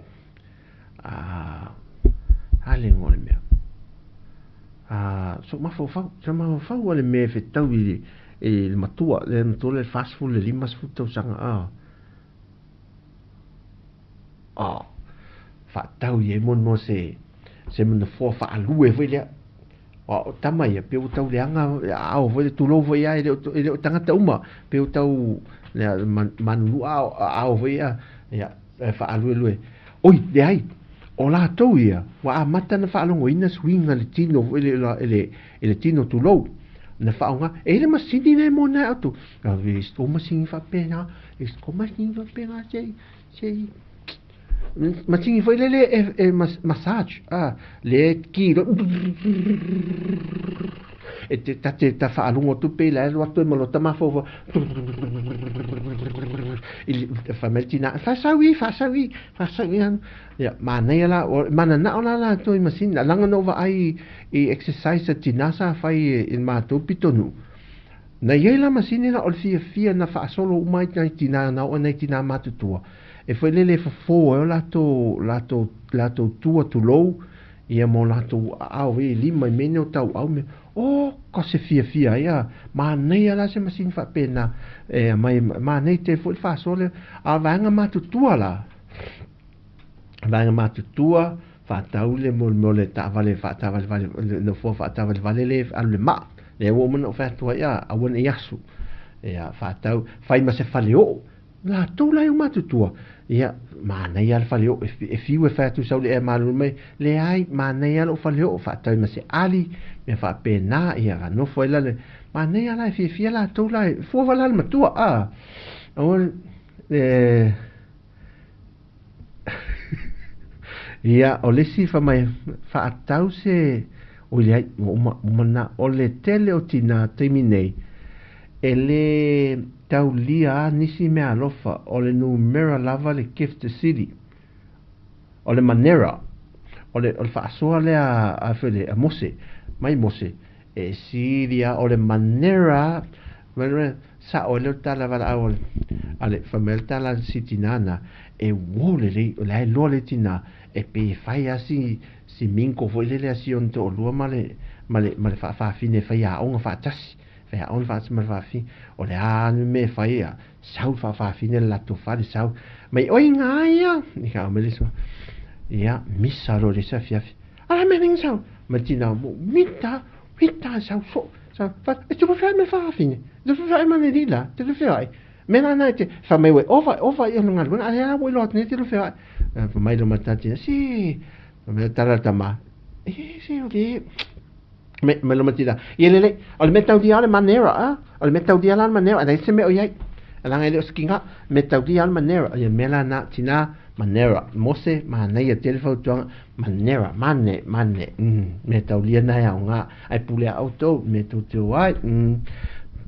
a a le igoa o le mea a so mafaufau so mafaufau le mea e fetau i le matua le matua le 40 le 50 tausaga a a faatau i ai mo se se nofoa faalue foi lea. Aua o tama ia, pei ua tau leaga aao foi lea, tulou foi ia, e le o tagata uma, pei ua tau lea manunua aao foi ia, ia e faaluelue. Oi, leai, o latou ia, ua amata ona faalogoina suiga i le tino foi lea, i le tino tulou, na faaaoga, e i ai le masini lea e moana ai outou, e masini faapena, e masini faapena se se masini foi lele e, e massage, a, le ki lo, e te ta te ta faalogo atu pei la e alu atu ai ma lota mafaufau i fai mai le tina, faasau i, faasau i, faasau i ia manaia la, mananao la latou i masini, leaga na ou vaai i exercise a tina sa fai i le matou pitonuu. Na i ai la masini la o le fiafia na faasolo uma ai nai tina na oo nai tina matutua e foi lele e fofo ai o latou latou latou tua tulou ia ma o latou aao foi e lima i mea nei o tauau mea oh ka se fiafia ai a manaia la se masini faapena e aumai manaia tele foi le faasoa lea a o vaega matutua la vaega matutua faatau le mo le taavale faataavalevale le nofoa faataavalevale le alu le maa lea ua uma ona ou fai atu ai a aua ne i asu ia faatau fai ma se faleoo latou la e uma matutua ia manaia le faleoo e fiu e fai atu sau le ea malulu mai leai manaia lou faleoo faatau ma se ali mea faapena ia nofo ai la le manaia la e fiafia latou la e fua vala le matua a aua le. Ia, o le isi fai mai, faatau se, oi leai, ua uma, uma lena. O le tele o tinā taimi nei, e lē taulia a nisi meaalofa, o le numera lava le gift sili. O le manera, o le, o le faasoa lea a, a, a Mose, mai Mose, e sili a, o le manera, Sa'o ai lea o le tala valaau a le, a le, fai mai le tala a si tinā na, e uō lelei, o la e loa le tinā, e pei e fai lava si, si minko foi lele a si ona toalua ma le, ma le, ma le faafafine e fai aoga faatasi, fai aoga faatasi ma le faafafine, o le a le mea e fai ai, sau le faafafine i le latou fale, sau mai, oi gā ia, i ka mai le isi, ia, misa loa i le isi afiafi, a le mea nei na sau, ma le tinā, mita, Mita sau so sa fa e te feai me fafine te feai ma le lila te feai me la na te fa mai we ova ova i ona galuega a le a ua iloa atu nei te feai fa mai lo matati si fa mai tala tama e se o le me me lo matila ia lele o le mea taulia o le manera a o le mea taulia la le manera leai se mea o iai leaga e le o se kiga mea taulia o le manera ia mea la na tina manera Mose manaia tele fautuaga Manera, mane, mane, mm, mea taulia na e aoga, ae pule a outou, mea tou te o ai, mm.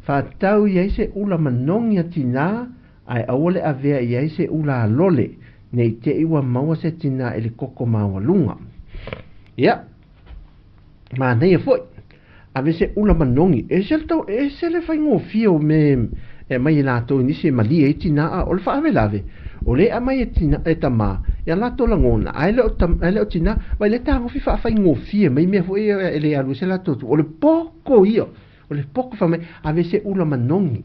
Whātau i ai se ula manogi a tinā, ae aua le avea i ai se ula a lole, nei te i ua maua se tinā i le koko maualuga. Ia, manaia foi, ave se ula manogi, e ese le tau, e ese le faigofie o me e aumai e latou i nisi e malie ai tinā, a o le faalavelave, o lea e aumai e tina, e tamā, i a latou lagona, ae le o tam, ae le o tinā, vai le tagofi faafaigofie mai mea foi ia e le alu ai se latou tu, o le poko ia, o le poko fai mai, ave se ula manogi.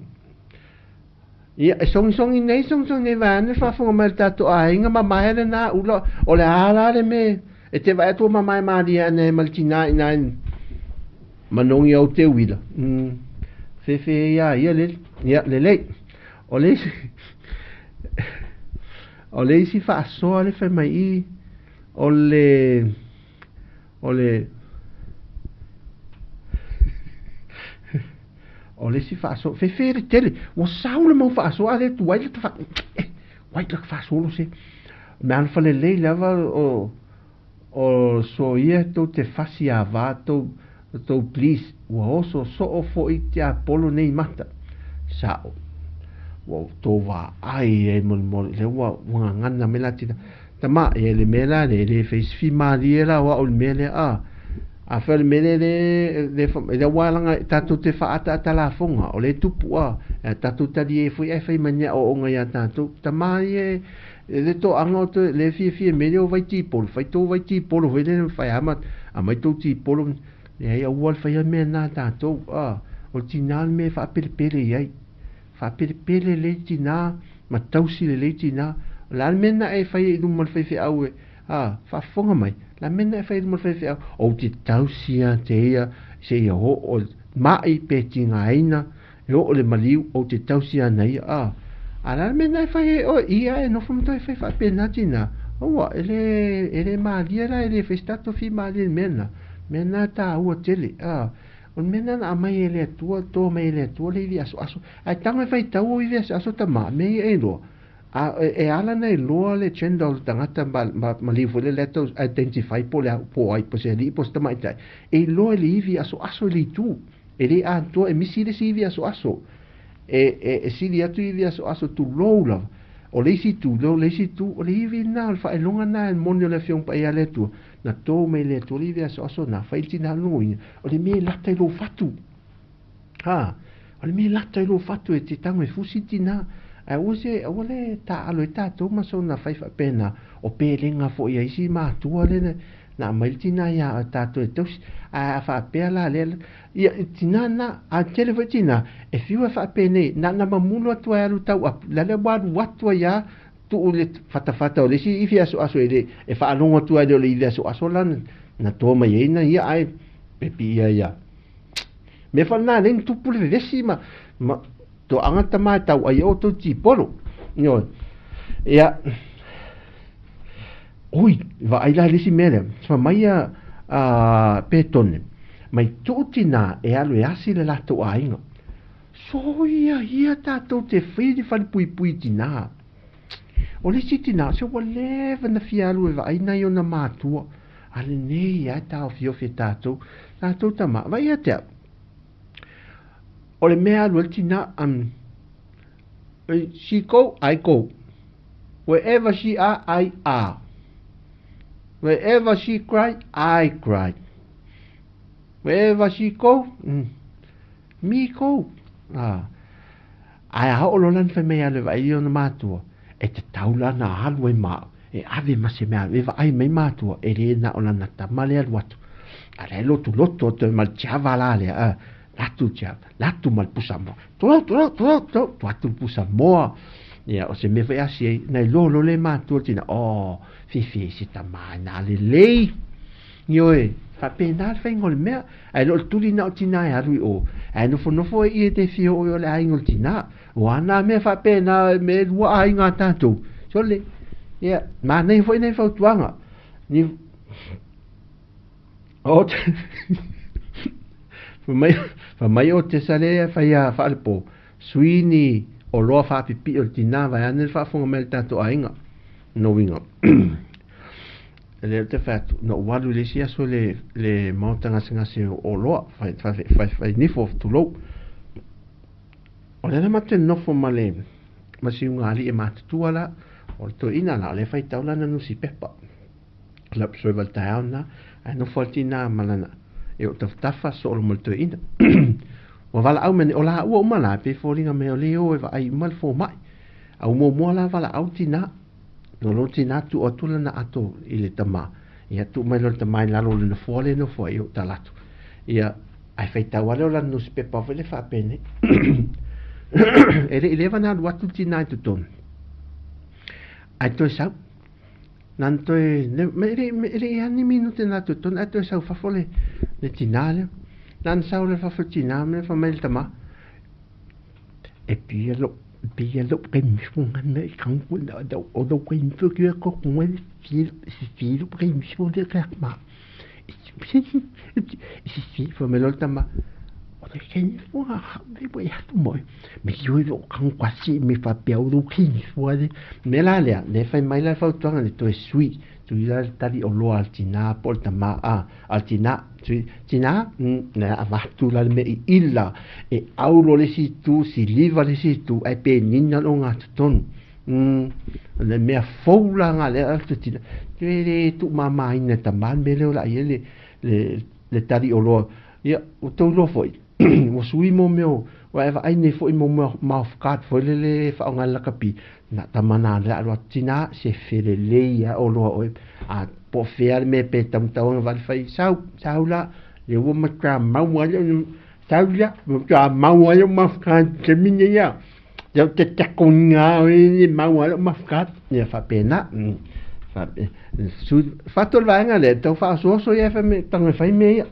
Ia, e sogisogī nei, sogisogī nei vaeane le faafofoga mai a le tatou aiga, mamae lenā ula, o le a la le me, e te vaai atu ua mamae malie ane ai ma le tinā i nā manogi au te uila. Mm. Fefe ia ia le, ia lelei. O le isi, o le isi faasoa le fai mai i, o le, o le, O le isi faasoa, fefe le tele, ua sau le mau faasoa a lea tuai le tafa, eh, uai la faasolo se. Mea alofa lelei lava o, o soia tou te fasi ava tou, tou please, ua oso soo foi tiapolo nei mata. Sa'o. Ua outou vaai ai molemole, lea ua, ua gagana mai la tina. Tama, e le mea la le, le fai malie la o au i le mea lea, a. Afai o le mea lea le, le, le aua laga tatou te faaataata lafoga, o lea e tupu a, e tatou talie foi ae fai mai ni aoaoga iā tatou. Tama ia e, le toaga o toe, le fiafia mea lea o vai tipolo, fai tou vai tipolo foi lea, fai a ma, aumai tou tipolo, leai aua le faia mea na a tatou, a. O le tinā le mea e faapelepele i ai. Faapelepele lelei tinā, ma tausi lelei tinā. O le a le mea na e fai ai i luma o le faifeau e, a, faafofoga mai, o le a le mea na e fai ai i luma o le faifeau, ou te tausi ia te ia seia oo ma'i pe tigaina, e oo le maliu, ou te tausi ana ia, a. A o le a le mea na e fai ai oe, ia e nofo ma toe fai faapena tinā, aua, e le, e le malie la, e le fai se tatou fimalie i le mea lena, mea lena e taua tele, a. O le mea lena na aumai e le Atua, toa mai e le Atua le ivi asoaso. Ae tago e faitau o ivi asoaso tama, mea ia e iloa. A e ala ona iloa le gender o le tagata ma, ma, ma liu foi le le tau identify po o le a, po o ai, po o se alii po o se tamaitai. E iloa e le ivi asoaso i le itu. E le atoa, e misi le isi ivi asoaso. E, e, e sili atu ivi asoaso tulou lava. O le isi itu, o le isi itu, o le ivi lena, o le faailoga lena e moni o le Afioga Paia a le Atua. Na tō mai le Atua le ivi asoaso na fai le tinā logoina, o le mea e lata i lou fatu. Ha, o le mea e lata i lou fatu e te tago e fusi tinā. Ae aua se, aua le tāalo ai tātou ma sona fai faapena, o pelega foi a isi matua le na aumai le tinā iā tātou e tausi. Ae a faapea la lea, ia, tinā na, a tele foi tinā, e fiu e faapenei, na na mamulu atu ai alu tau apu, la lea ua alu atu ai lava tuu le fatafata o le isi ivi asoaso e le e faalogo atu ai lea o le ivi asoaso la na toa mai ai na ia ae pepi ia ia mea faana lea na tupu le vevesi ma ma toaga tama e tau ai o tou tipolo ioe ia oi vaai la le isi mea lea fa mai a a Petone mai tuu tinā e alu e asi le latou aiga soia ia tatou te fai le falepuipui tinā. O le isi tinā, se ua leva ona fia alu e vaai nai ona matua, a lenei lava e taofiofi e tatou, tatou tama. Vaai ia te au, o le mea e alu ai le tinā, she go, I go. Wherever she are, I are. Wherever she cry, I cry. Wherever she go, me go. Ah. Ae a oo loa lana fai mai alu e vaai i ona matua, e tatau la ona alu ai ma au, e ave ma se mea e vaai mai matua, e le na o lana tama le alu atu. A la e lotulotu atu ai ma le tiava la lea, a, latu tiava, latu ma le pusa moa. Tulou, tulou, tulou, tulou, tuu atu le pusa moa. Ia, o se mea foi asi ai, na iloa loa le matua le tina, oh, fefe se tama e na lelei. Ioe, faapena le faiga o le mea, ae le o le tuli na o tina e alu i o, ae nofonofo ai ia te fia oo i o le aiga o le tina. O a nā mea faapena me lua aiga a tatou. Sole, ia, manaia foi nei fautuaga. Ni, o te, fai mai o te sale e fai a faalepo, sui ni oloa faapipii o le tina vaeane le faafofoga mai a le tatou aiga. Lona uiga, lea ou te fai atu, na ou alu i le isi aso i le maota gasegase o oloa, fai, fai, fai, fai nifo, tulou. O lea la matou te nofo ma le ma siugaalii e matutua la, o le toeaina la, o lea e faitau lana nusipepa. La observe le taeao lena, ae nofo lava le tina ma lana e ou tafatafa soo ma le toeaina. Ua valaau mai nei, o laua uma la, pei e foliga mai o lea e o e vaai uma le fomai. A ua muamua la valaau le tina, no lona tina tuu atu lana ato i le tama, ia tuu mai loa le tama i lalo o le nofoa lea e nofo ai i ou tala atu. Ia, ae faitau lava lea o lana nusipepa foi lea faapenei. E le i leva ona alu atu le tina i totonu, ae toe sau. Nana toe, e le i ani minute na toe tonu, ae toe sau fafo le tina lea. Nana sau le fafo le tina, me fai mai le tama, e pia lo, pia lo ke mifu nga me kang ku na da o do ke mifu ke ko ku me fi fi lo ke mifu de ka ma. Si si fai mai loa le tama, o le ke mifu ha ha me bo ya tu mo. Me yo yo kang kwa si me fa pia o do ke mifu ale. Me la lea, le fai mai la fautuaga le toe sui, tui la le tali oloa a le tina po o le tama a, a le tina, sui, tina, na avatu la le mea i ila, e aulo le isi itu, siliva le isi itu, ae penina le ogatotonu. O le mea fou la nga lea a le tina, e le tuumamaina e tama le mea lea o le a i ai le, le, le tali oloa. Ia, ua tou iloa foi, ua sui mo mea o, ua e vaai nei foi mo mea mouth guard foi lele e faaaoga e le lakapi, na tama na le alu atu tina, se felelei lava oloa oe, a po o fea le mea pe taumatau ana vale fai, sau, sau la, le ua matua maua ai le, sau la, matua maua ai le mouth guard taimi nei a, Iau te takoinga o e mau ai lou mafukatu. Ia faapena. Fatu o le vaega lea, tau faaosoaso ia e fai tago e fai mea ia.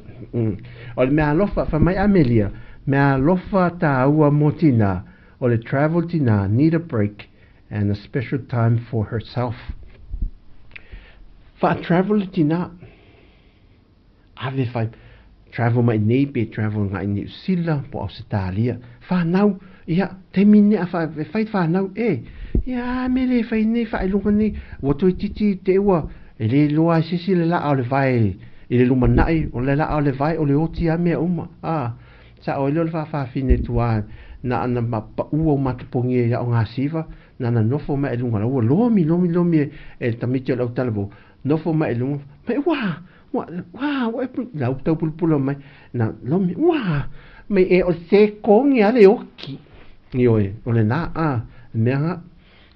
O le mea alofa, fai mai Amelia, mea alofa tāua mō Tina, o le travel Tina need a break and a special time for herself. Wha-travel le Tina. Ave whai travel mai nei pe travel ngai Niu Sila po Ausetalia. Whanau, ia, taimi nei a wha, e whai whanau, e, ia, me le whai nei whailonga nei, ua toe titi te ua, e le loa ai sisi le laa o le vae i le lumanai, o le laa o le vae o le oti a mea uma, a, sa o ai lea o le whawhawhine tua, na ana ma paua o matapongi e o ngā siva, na ana nofo mai e lunga la, ua lomi, lomi, lomi e, e le tamiti o le autalavou, nofo mai e lunga, mai ua, Ua, ua, ua, lau tau pulapula mai, na lomi, ua, mai e o se kongi a le oki. Ioe, o le nā, a, mea nga,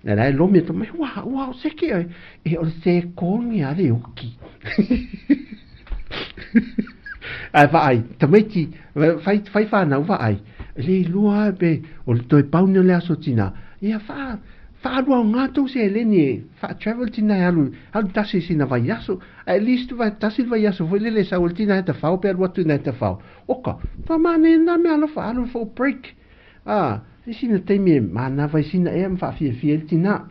e la e lomi atu mai, ua, ua, o se ke, e o se kongi a le oki. Ae vaai, tamaiti, whai, whai whānau vaai, le iloa pe, o le toe pau nei o le aso tina, ia wha, whaalua o ngā tau se eleni e, wha travel tina e alu, alu tasi sina vaiaso, At least vai tasi le vaiaso foi lele sau le tina he tawhao pe alu atu ina he tawhao. Oka, whamane na mea alofa alu for break. Ah, i sina taimi e mana vai sina ea ma whaafiafia le tina.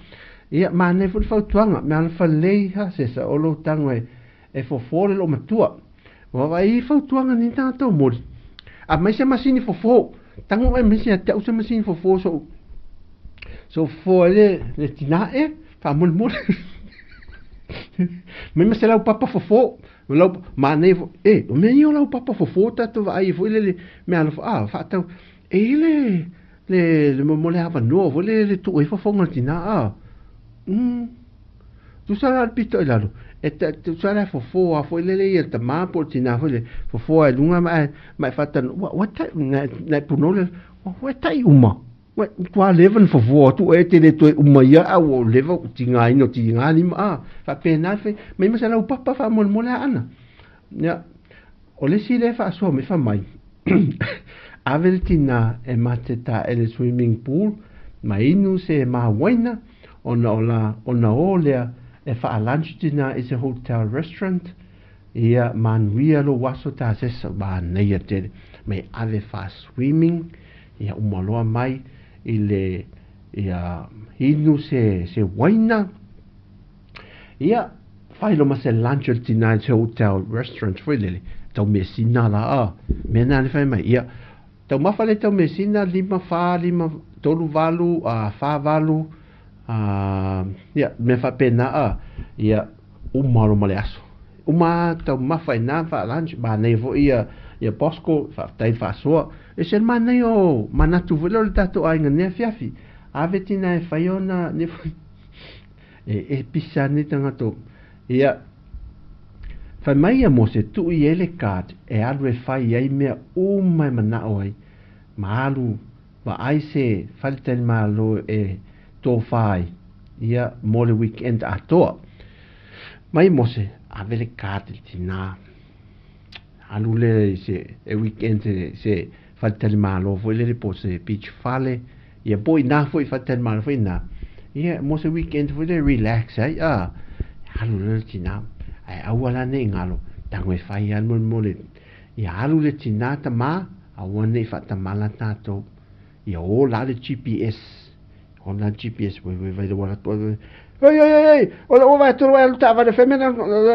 Ia, manaia foi le fautuaga, mea alofa lelei ha se sa o lou tago e, e fofo le loomatua. Ua vaai i fautuaga nei tagata o moli. A mai se masini fofo, tago oe mai se ia te au se masini fofo so, so fofo ai le, le tina ea. Faamolemole. Mai ma se laupapa fofo. Lau, manaia foi, e, o mea ia o laupapa fofo tatou vaai ai foi lele, mea alofa, a, faatau, e i ai le, le, le mo le avanoa foi lele le tuu ai fofoga o le tina, a, mm. Tusa la le pito i lalo, e ta, tusa la e fofo a foi lele ia le tamā po o le tinā foi lele, fofo a i luga ma e, ma e faatano, ua, ua tai, na, na e punou le, ua, ua e tai uma. Ua matua leva ona fofo atu oe e te le toe uma ia a ua leva ou tigaina o tiga lima a faapena le fai mai ma se laupapa faamolemole Aana. Ia, o le isi lea e faasoa mai fai mai ave le tina e mate taele i le swimming pool ma inu se mauaina ona o la ona o lea e faa-lunch tina i se hotel restaurant. Ia manuia lou aso tasesa manaia tele mai ave faa-swimming Ia uma loa mai i le ia inu se se waina. Ia fai loa ma se lunch o le tina i se hotel restaurant foi lele. Tau mesina la a. Mea na le fai mai. Ia taumafa le tau mesina 5 4 5 3 8 a 4 8 a ia mea faapena a. Ia uma loa ma le aso. Uma taumafa i na faa-lunch, manaia foi ia ia Bosco, faafetai le faasoa. Ese le manaia o manatu foi lea o le tatou aiga nei afiafi. Ave tina e fai ona ne e, e pisa nei tagata. Ia fai mai ia Mose, tuu i ai le card e alu e fai ai mea uma e manao ai, ma alu vaai se faletalimalo e tofa ai ia mo le weekend atoa. Mai Mose, ave le card i le tina. Alu lea i se e weekend se, se faletalimalo foi lele po o se beach fale, ia po o ina foi faletalimalo foi ina. Ia mo se weekend foi lele relax ai, a. Alu lea le tina, ae aua la ne i galo, tago e fai lava le molemole. Ia alu le tina tama, aua ne i faatamala tatou. Ia ola le GPS. Ola le GPS, wai wai wai le wala atu ai. Oi oi oi oi, o le ua atu le alu taavale fai mea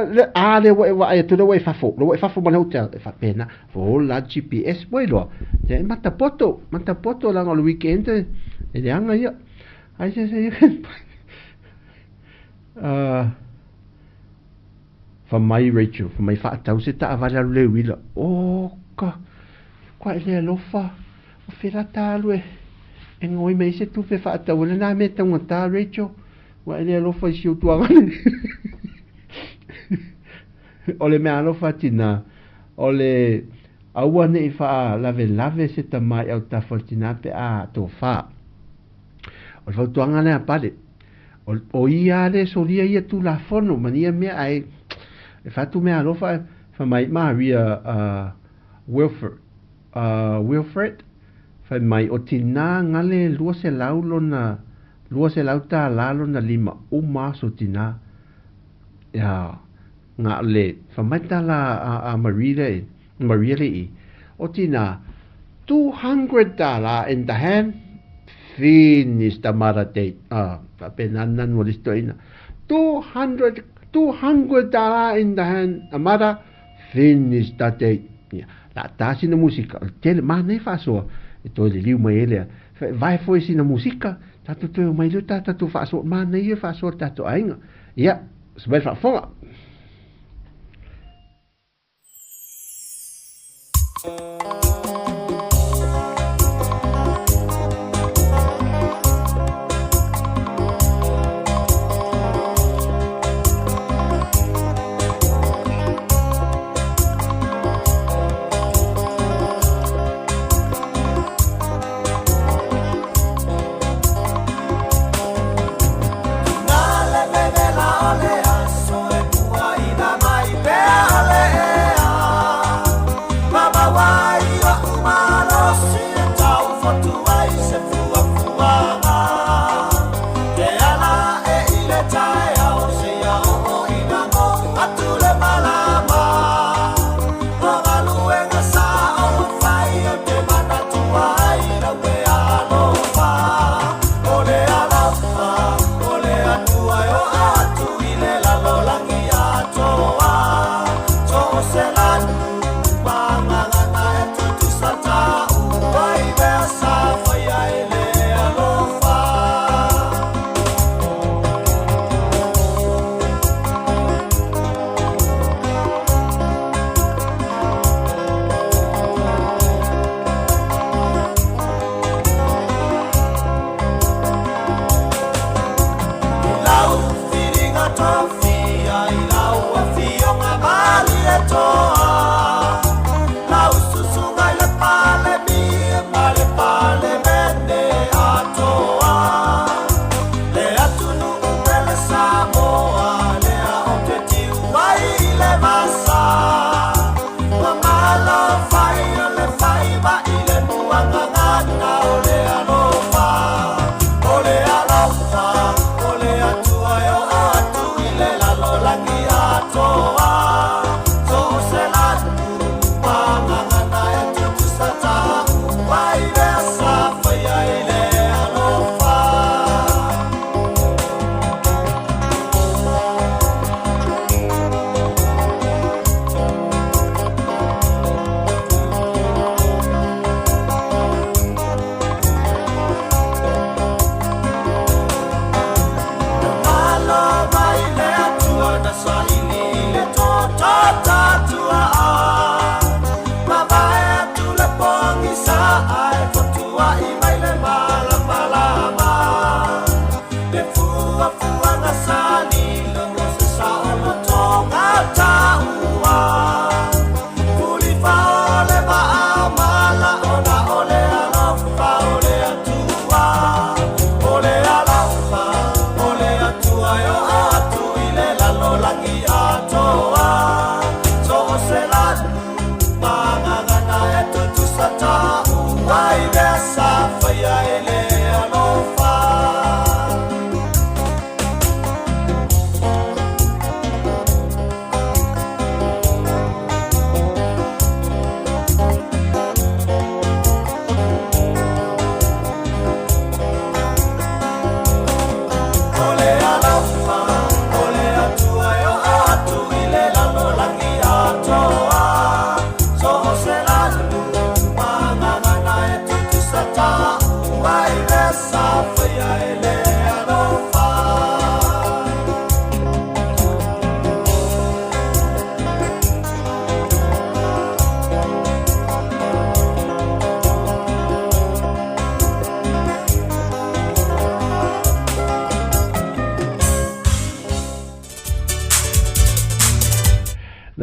le a le ua e vaai atu le ua i fafo, le ua i fafo ma le hotel e faapena. Ola le GPS ua iloa. Ia e matapoto, matapoto leaga o le weekend e leaga ia. Ai se se Fai mai Rachel, fai mai faatau se taavale alu le uila. Oka, kua e le alofa, o fea la ta alu e, e gaoi mai ai se tupe faatau ai lena mea taugata Rachel, ua e le alofa i si ou tuagane. O le mea alofa tina, o le aua ne i faalavelave se tama i autafa o le tina pe a tofa. O le fautuaga lea a Pale, o, o ia le solia ia Tulafono ma ia mea ae e fai atu mea alofa fai mai Maria Wilfred, Wilfred fai mai o tina gale 200 lona 200 tālā lona lima uma aso tina ia nga le fai mai tala a, a Maria le Maria le i o tina 200 tālā in the hand finish the mara date a faapena nanu o le isi toeaina 200 200 tālā in the hand a mara finish the date ia la ta sina musika o le tele manaia faasoa e toe liliu mai ai lea vae foi sina musika tatou toe omai lea tatou faasoa manaia faasoa le tatou aiga ia se mai le faafofoga.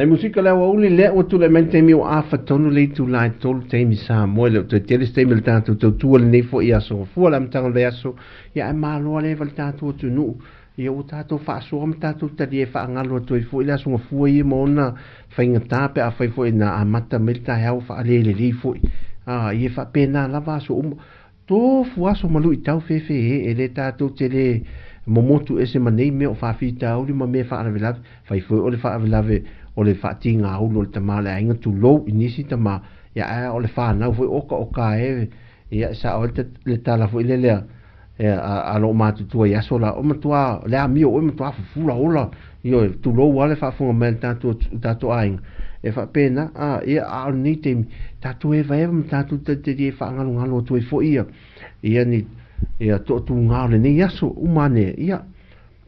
Nai musika le aoauli lea ua tulai mai le taimi ua afa tonu le itula e tolu taimi Samoa e le o toe tele se taimi o le tatou tautua lenei foi i aso Gafua le amataga o le vaiaso ia ae malo lava le tatou atunuu ia ua tatou faasoa ma tatou talia e faagalo atu ai foi le aso Gafua ia ma ona faigata pe afai foi na amata mai le taeao faalelelei foi a ia faapena lava aso uma Tofu aso ma luitau fefe e le tatou te le momotu ese ma nei mea o faafitauli ma mea faalavelave. Fai foi o le faalavelave o le faatigaulu o le tama o le aiga tulou i nisi tama, ia ae o le fanau foi oka oka e, ia e sao ai le tala foi lele a loo matutua i aso la, o matua le amio oe matua fufula ola, ioe, tulou lava le faafofoga mai a le tatou aiga, e faapena, a, ia, a o lenei taimi, tatou evaeva ma tatou talitalia e faagalogalo atu ai foi ia, ia ni, ia toatuga o lenei aso, uma ane, ia,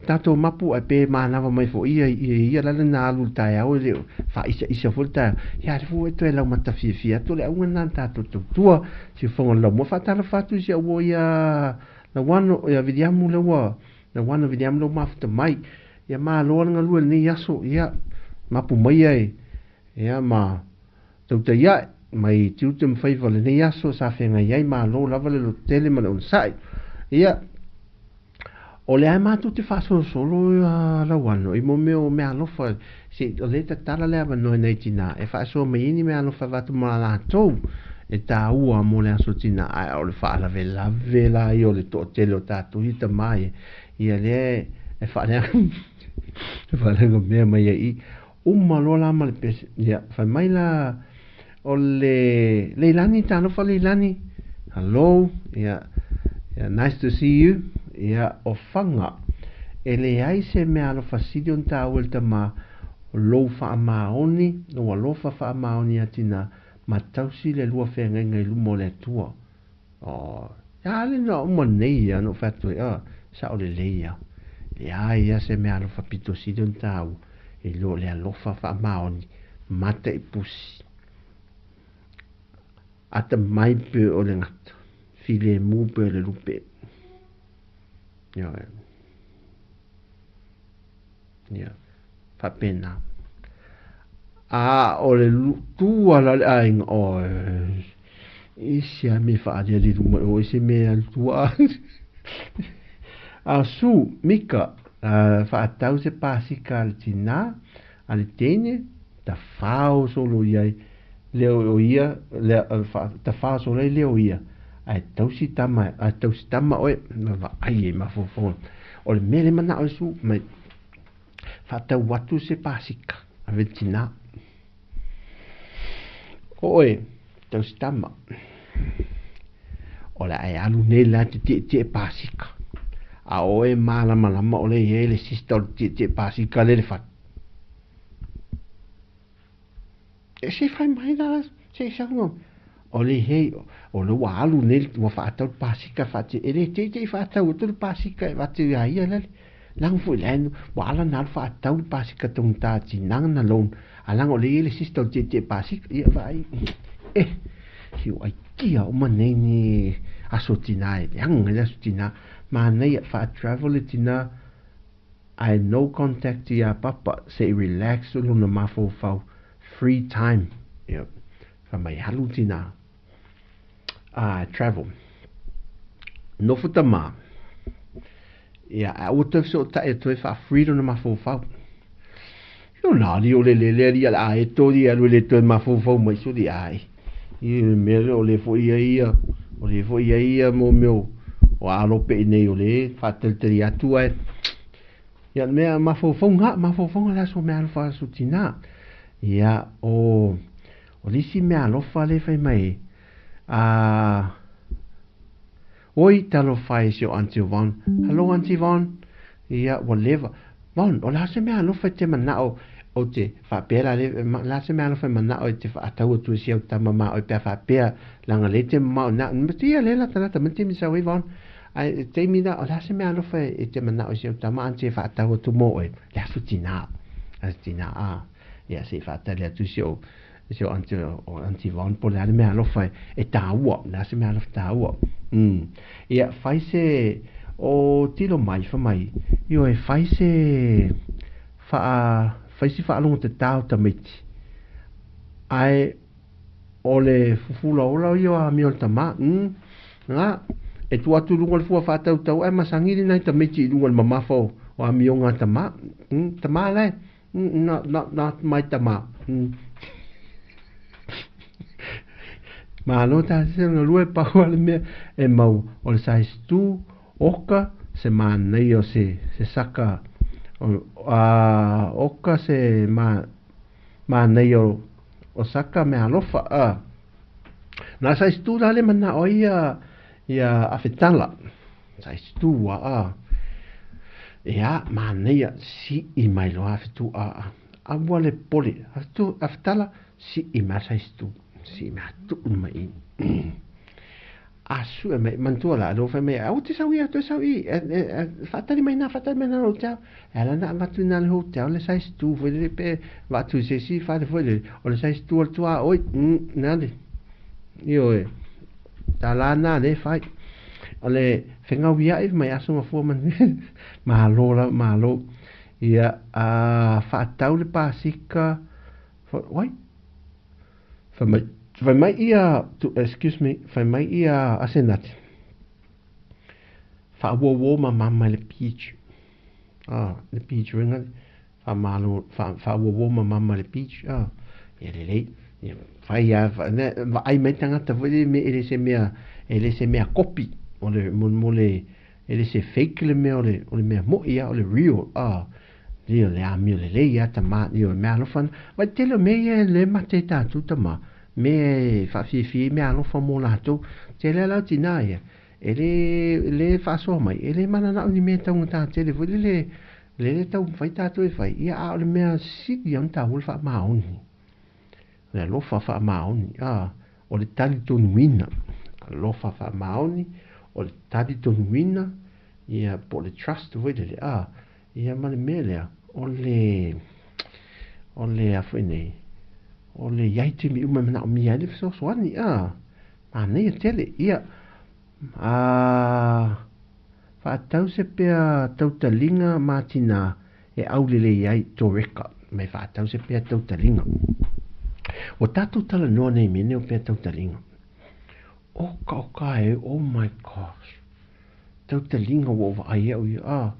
tatou mapu ae pe manava mai foi ia, ia, ia la le na alu i le taeao e le o faaisaisa foi le taeao, ia a lea foi ua e toe laumata fiafia atu, o le auga lena na tatou tautua, siufofoga o le laumua, faatalofa atu i si au uo ia Lauano, ia Viliamu lea ua, Lauano Viliamu lea ua mafuta mai, ia malo le galue i lenei aso, ia, mapu maia e, ia ma tautai ae, mai tiute ma faiva o lenei aso sa feagai ai, malo lava le lototele ma le onosai. Ia, o lea matou te faasolosolo Lauano i mo mea o meaalofa, se o lea e tatala le avanoa i nai tinā e faasoa mai ai ni meaalofa e avatu ma latou e taua mo le aso tinā, ae o le faalavelave la ia o le toatele o tatou ia tama ia, ia lea e faaleaga e faaleaga mea mai ai i uma loa la ma le pese. Ia, fai mai la o le Leilani, talofa Leilani, hello, ia, yeah, nice to see you. Ia, o Fanga, e leai se mea alofa sili ona taua i le tama, lou faamaoni, lou alofa faamaoni ia tinā, ma tausi le lua feagaiga i luma o le Atua. Oh, ia le na uma nei ia, na ou fai atu ai, oh, sao lelei ia. Leai ia se mea alofa pito sili ona taua, i lo le alofa faamaoni, mata i pusi. Atamai pe o le gata, filemu pe o le lupe. Ioe. Ia, faapena. A o le tua la le aiga, oi, e ese lava mea e faaaliali i luma i o, ese mea e alu tua. A Su, Mika, faatau se pasika a le tinā, a le teine, tafao solo i ai, lea o ia, lea, tafao solo ai lea o ia, ae tausi tama, ae tausi tama oe, na vaai ai mafaufauga. O le mea lea e manao e Su, mai, faatau atu se pasika, ave le tinā. O oe, tausi tama. O le a e alu nei la te tietie pasika. A o oe malamalama o lea e i ai le sister o le tietie pasika lea le fale. E se fai mai la, se i saunoa. O le hei, o le ua alu nei, ua faatau le pasika faatie, e le teitei faatau atu le pasika e avatu ia ia lale. Leaga foi la ua ala ona alu faatau le pasika taugata tinaga na loan, a leaga o lea e i ai le sister o le tietie pasika, ia vaai, eh, si o aikia uma nei ni aso tina e leaga ai le aso tina, manaia faa-travel le tina, ae no contact ia papa se i relax lona mafaufau free time ia fai mai alu tina a travel nofo tama ia ae aua toe fesootai atu ai faa free lona mafaufau Io na ali o le lele ali a le a eto ali alu e le toe mafaufau mai soli ai i le mea lea o le foi ia ia o le foi ia ia mo mea o alope i nei o le faatalitali atu ae ia le mea mafaufauga mafaufauga le aso mea alofa aso tina ia o o le isi mea alofa le fai mai a Oi, talofa e si o Aunty Yvonne. Hello, Aunty Yvonne. Ia, ua leva. Von, o le a se mea alofa e te manao o te faapea la le, la se mea alofa e manao e te faatau atu e si au tama ma oe pe a faapea leaga le te mamao na, ia le latalata mai le taimi sau ai Von. Ae taimi la, o le a se mea alofa e te manao i si au tama Aunty e faatau atu mo oe, le aso tina. Aso tina, a. Ia, se i faatali atu si ou si o Aunty, o Aunty Yvonne po o le a le mea alofa e taua, o le a se mea alofa taua. Ia, fai se, o tilo mai, fai mai, ioe, fai se, faa, Fai si faalogotata o tamaiti, ae o le fufula ola ia o amio a le tamā. Na, e tuu atu i luga o le fua faatautau ae masagi nai tamaiti i luga o le mamafa o amioga a tamā. Tamā lae, not, not my tamā. Malo tasi o galue pau lava le mea e maua o le size 2 oka se manaia o se saka oka se manaia o saka meaalofa a. Na size 2 la le manao ai ia Afetala size 2 a. Ia manaia sii mai loa Afetu a. Aua le pole Afetala sii mai size 2 sii mai tuu mai. A sue mai manatua la lea ua fai mai aua te sau i a toe sau i faatali mai ina faatali mai ina le hotel. E ala ona avatu ina le hotel le size 2 foi lele pe avatu i se isi fale foi lele o le size 2 o le tuaoi. Nale ioe tala na le fai o le fegauia'i mai aso gafua manuia. Malo lava malo. Ia a faatau le pasika wai Fai mai, fai mai ia, excuse me, fai mai ia Asenati, faauouo mamama i le beach. Ah, le beach ringa, faamalo, faauouo mamama i le beach. Ah, ia lelei. Ia, fai a, vaai mai tagata foi lele e le se mea, e le se mea kopi, o le, mo le, e le se fake le mea o le mea mo'i a, o le real. Ah, Ia le amio lelei a tama, ia o meaalofa na. Vai tele o mea ia e le mate i tatou tama, mea e faafiafia ai meaalofa mo latou. Tele a lau tina ia, e le, le faasoa mai, e le mananao ni mea taugata tele foi lele, lele taumafai tatou e fai, ia a o le mea sili ona taua le faamaoni. Le alofa faamaoni, a, o le talitonuina. Alofa faamaoni, o le talitonuina, ia po o le trust foi lele, a, ia ma le mea lea, o le, o le a foi nei, o le i ai taimi uma e manaomia ai le fesoasoani, a, manaia tele, ia, a, faatau se pea tautaliga ma tinā e aulelei ai tō reka, mai faatau se pea tautaliga. Ua tatou talanoa nei i mea nei o pea tautaliga. Oka oka e, oh my gosh. Tautaliga ua ou vaai au ia, ah,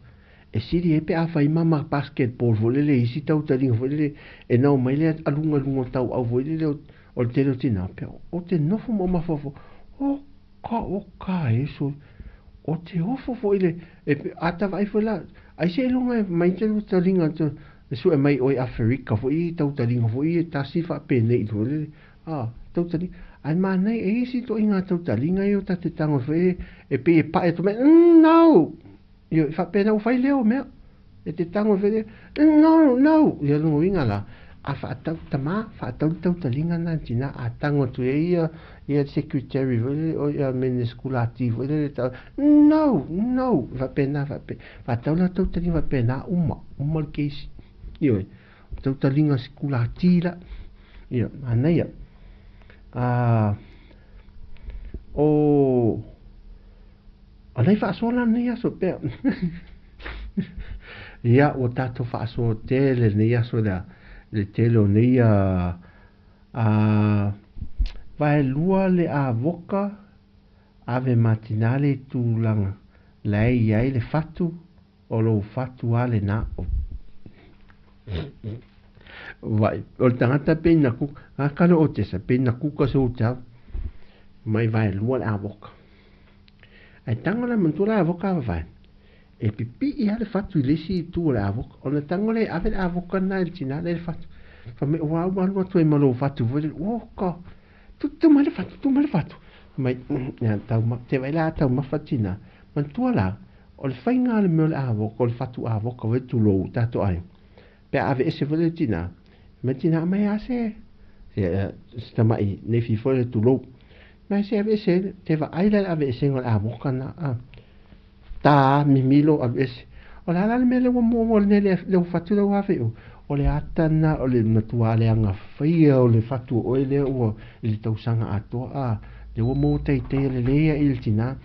e sili ai pe a fai ma ma basketball foi lele i isi tautaliga foi lele e nao mai le aluga i luga o tauau foi lele o le tele o tinā, pea o te nofo ma o mafaufau, oka oka e sole, o te ofo foi le, e a ta vaai foi la, ai seiloga e mai te tautaliga e sue mai oe Aferika foi i tautaliga foi e tasi faapenei foi lele, ah, tautaliga. Ae manaia, e isi ituaiga tautaliga ia o ta te tago foi e pei e pae atu mai, no! Ioe, faapena ua fai lea o mea. E te tago foi lea, no, no! Ia lona uiga la, a faatau, tama, faatau le tautaliga lena i le tina, a tago atu ai ia, ia le secretary foi lele, oi a me le sikulati foi lele, tau, no, no! Faapena, faapena, faatau la tautaliga faapena, uma, uma le case. Ioe, tautaliga sikulati la. Ia, manaia. A, o, o nei faasoa la lenei aso pea. Ia, ua tatou faasoa tele lenei aso lea, le tele o nei a, a, vaelua le avoka ave ma tinā le tulaga la e i ai le fatu o lou fatu a lena. Vai, o le tagata pei na kuka, a kalo o tesa, pei na kuka se hotel, mai vaelua le avoka. Ae tago la manatua le avoka a vavae, e pipii lava le fatu i le isi itu o le avoka. Ona tago lea e ave le avoka lena i le tina lea i le fatu. Fai mai, ua alu alu atu ai ma lou fatu foi lele, oka, tu mai le fatu, tu mai le fatu. Fai mai, ia, taumafa, te vaai la a taumafa tina. Manatua la, o le faiga o le mea o le avoka, o le fatu avoka foi tulou tatou aiga. Pe a aveese foi le tina, fai mai tina, aumai lava se, se tamai neifi foi le tulou. Mai se aveese, te vaai la i le aveesega o le avoka lena, a. Ta mimilo alu ese. O le a la le mea lea ua muamua nei le ua fatu lea ua ave i o? O le ata lena o le matua leaga faia o le fatu o oe lea ua i le tausaga atoa, a. Lea ua maua taitaia lelei ai i le tina.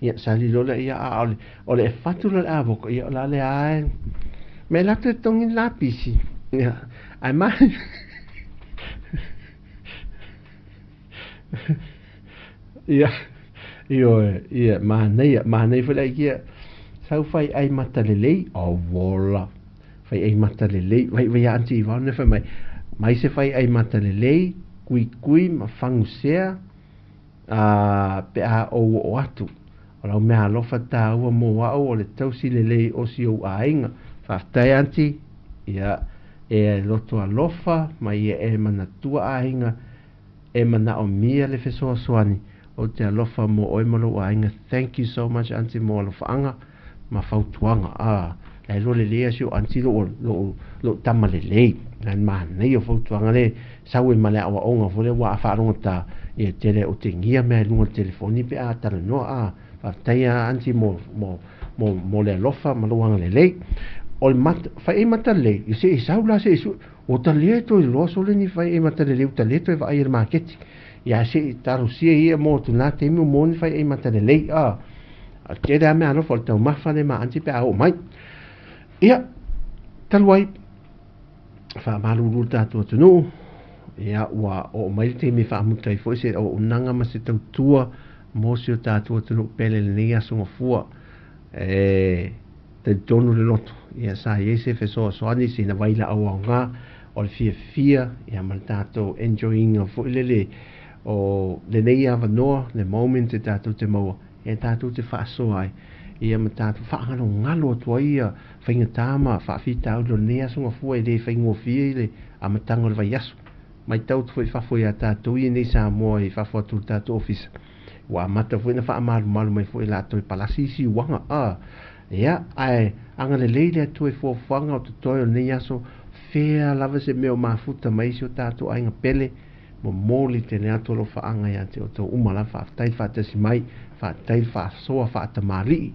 Ia, sali loa lea, ia, a o le, o le e fatu la le avoka, ia, o le a le a e, Ma e latou e totogi le lapisi. Ia, ae ma Ia, ioe, ia, manaia, manaia foi le aikia. Sau fai ai mata lelei, auola. Fai ai mata lelei, vai vai aunty Yvonne fai mai, mai se fai ai mata lelei, kuikui ma fagusea, a, pe a ou oo atu. O lau meaalofa tāua mō au o le tausi lelei o si ou aiga. Faafetai aunty, ia, e loto alofa ma ia e manatua aiga e manaomia le fesoasoani. Ou te alofa mo oe ma lou aiga. Thank you so much aunty mo alofaaga ma fautuaga. Ah, la e lua lelei a si ou aunty lou, lou, lou tama lelei. La e manaia o fautuaga le sau ai ma le aoaoga foi lea ua a faalogotā, ia tele o tegia mea i luga o le telefoni pe a talanoa. Ah, faafetai a aunty mo, mo, mo, mo le alofa ma lou agalelei. O le mata, fai ai mata lelei, ia se i sau la se i sue, ua ta le toe iloa sole ni fai ai mata lelei, ua ta le toe vaai i le maketi. Ia se i talosia ia mo atu na taimi o mo ni fai ai mata lelei. Ah, a tele a mea alofa o le taumafa le ma aunty pe a oo mai. Ia, talu ai, faamalulu le tatou atunuu, ia ua oo mai le taimi e faamuta ai foi se auaunaga ma se tautua mo si o tatou atunuu pele i lenei aso gafua. E talitonu le loto, ia sa i ai se fesoasoani, sina vailaau aoga o le fiafia ia ma le tatou enjoyinga foi lele o lenei avanoa, le moment e tatou te maua, e tatou te faasoa ai ia ma tatou faagalogalo atu ai ia faigata ma faafitauli o lenei aso gafua e le faigofie i le amataga o le vaiaso. Matau atu foi i fafo ia tatou ia nei Samoa i fafo atu o le tatou ofisa, ua amata foi ona faamalumalu mai foi e latou e palasi isi uaga. A, ia, ae agalelei le Atua i fuafuaga o totoe o lenei aso, fea lava se mea o mafuta mai si o tatou aiga pele, momoli tele atu alofaaga ia te outou uma lava. Faafetai le faatasi mai, faafetai le faasoa faatamalii,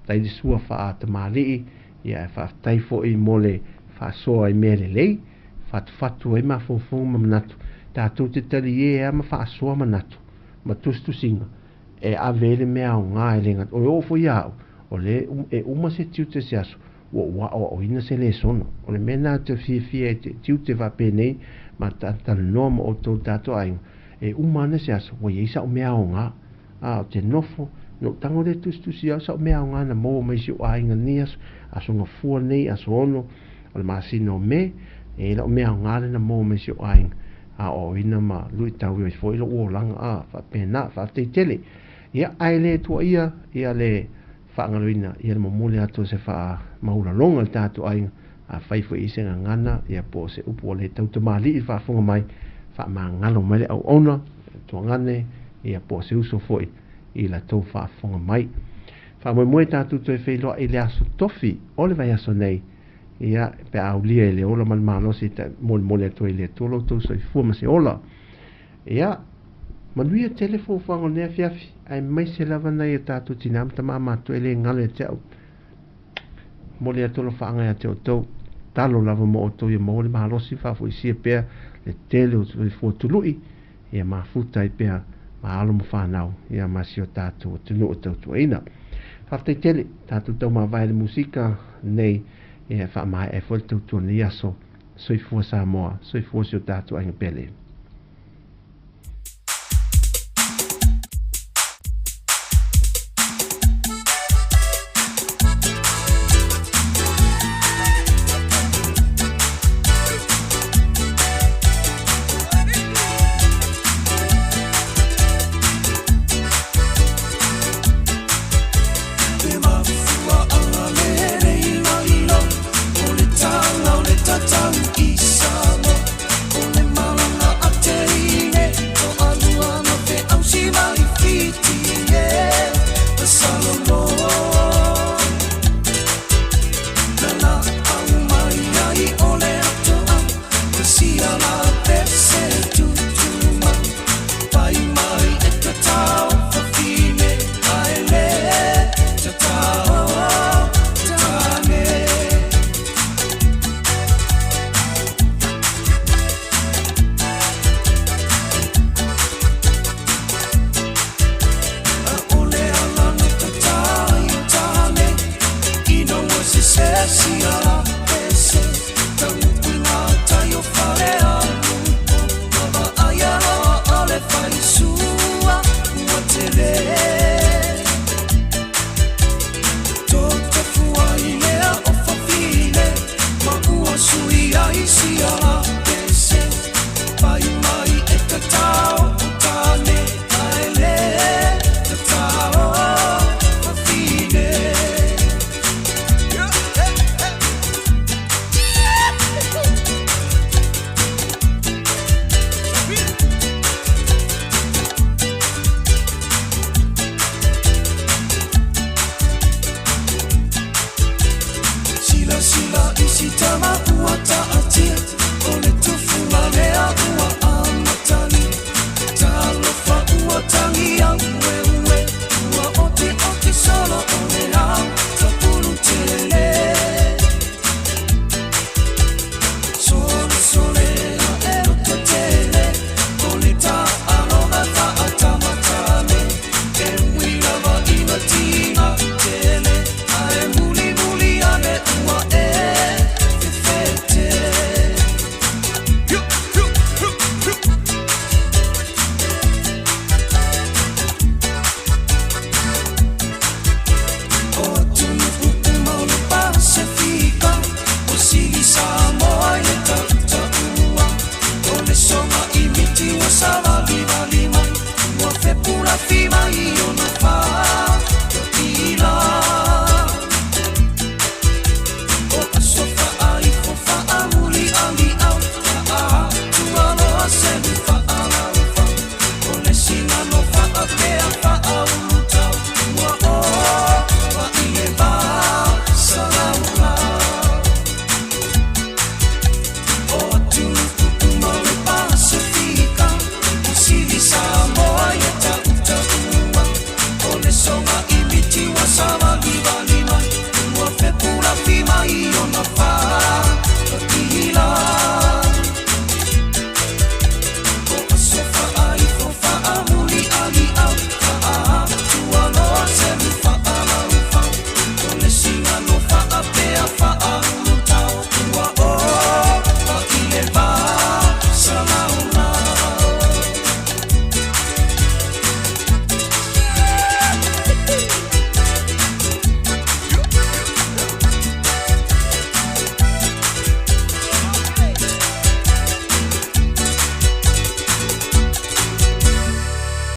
faafetai le sua faatamalii, ia ae faafetai foi mo le faasoa i mea lelei, fatufatu ai mafaufauga ma manatu, tatou te talie lava ma faasoa manatu ma tusitusiga e ave ai le mea aoga e le gata, o le oo foi ia au, o le e uma se tiute se aso, ua ou aoaoina se lesona. O le mea lena ou te fiafia ai te tiute faapenei ma talanoa ma outou le tatou aiga, e uma ana se aso, ua i ai sau mea aoga. A, ou te nofo, na ou tago lea tusitusi au sau mea aoga na maua mai si ou aiga lenei aso, aso gafua nei, aso 6 o le masina o Me, e i ai lau mea aoga lea na maua mai si ou aiga, aoaoina ma luitau ai foi lou olaga, a, faapena, faafetai tele. Ia, ae le tuuaia ia le faagaloina ia le momoli atu o se faamaualaloga i le tatou aiga, afai foi i se gagana ia po o se upu ua le tautamalii i le faafofoga mai, faamagalo mai le auauna, tuagane ia po o se uso foi i la tou faafofoga mai. Faamoemoe tatou toe feiloai i le aso tofi o le vaiaso nei, ia pe a aulia i le ola ma le malosi e molimoli atu ai i le Atua lo outou soifua ma se ola. Ia, manuia tele fuafuaga o lenei afiafi, aemaise lava nai o tatou tinā ma tamā matutua e le galo ia te au. Momoli atu alofaaga ia te outou, tatalo lava mo outou ia maua le malosi ma faafoisia pea le tele o soifua tului, ia mafuta ai pea ma alo ma fanau ia ma si o tatou atunuu e tautuaina. Faafetai tele, tatou taumavae i le musika nei e faamaea ai foi le tautua o lenei aso. Soifua Samoa, soifua si o tatou aiga pele. Sa.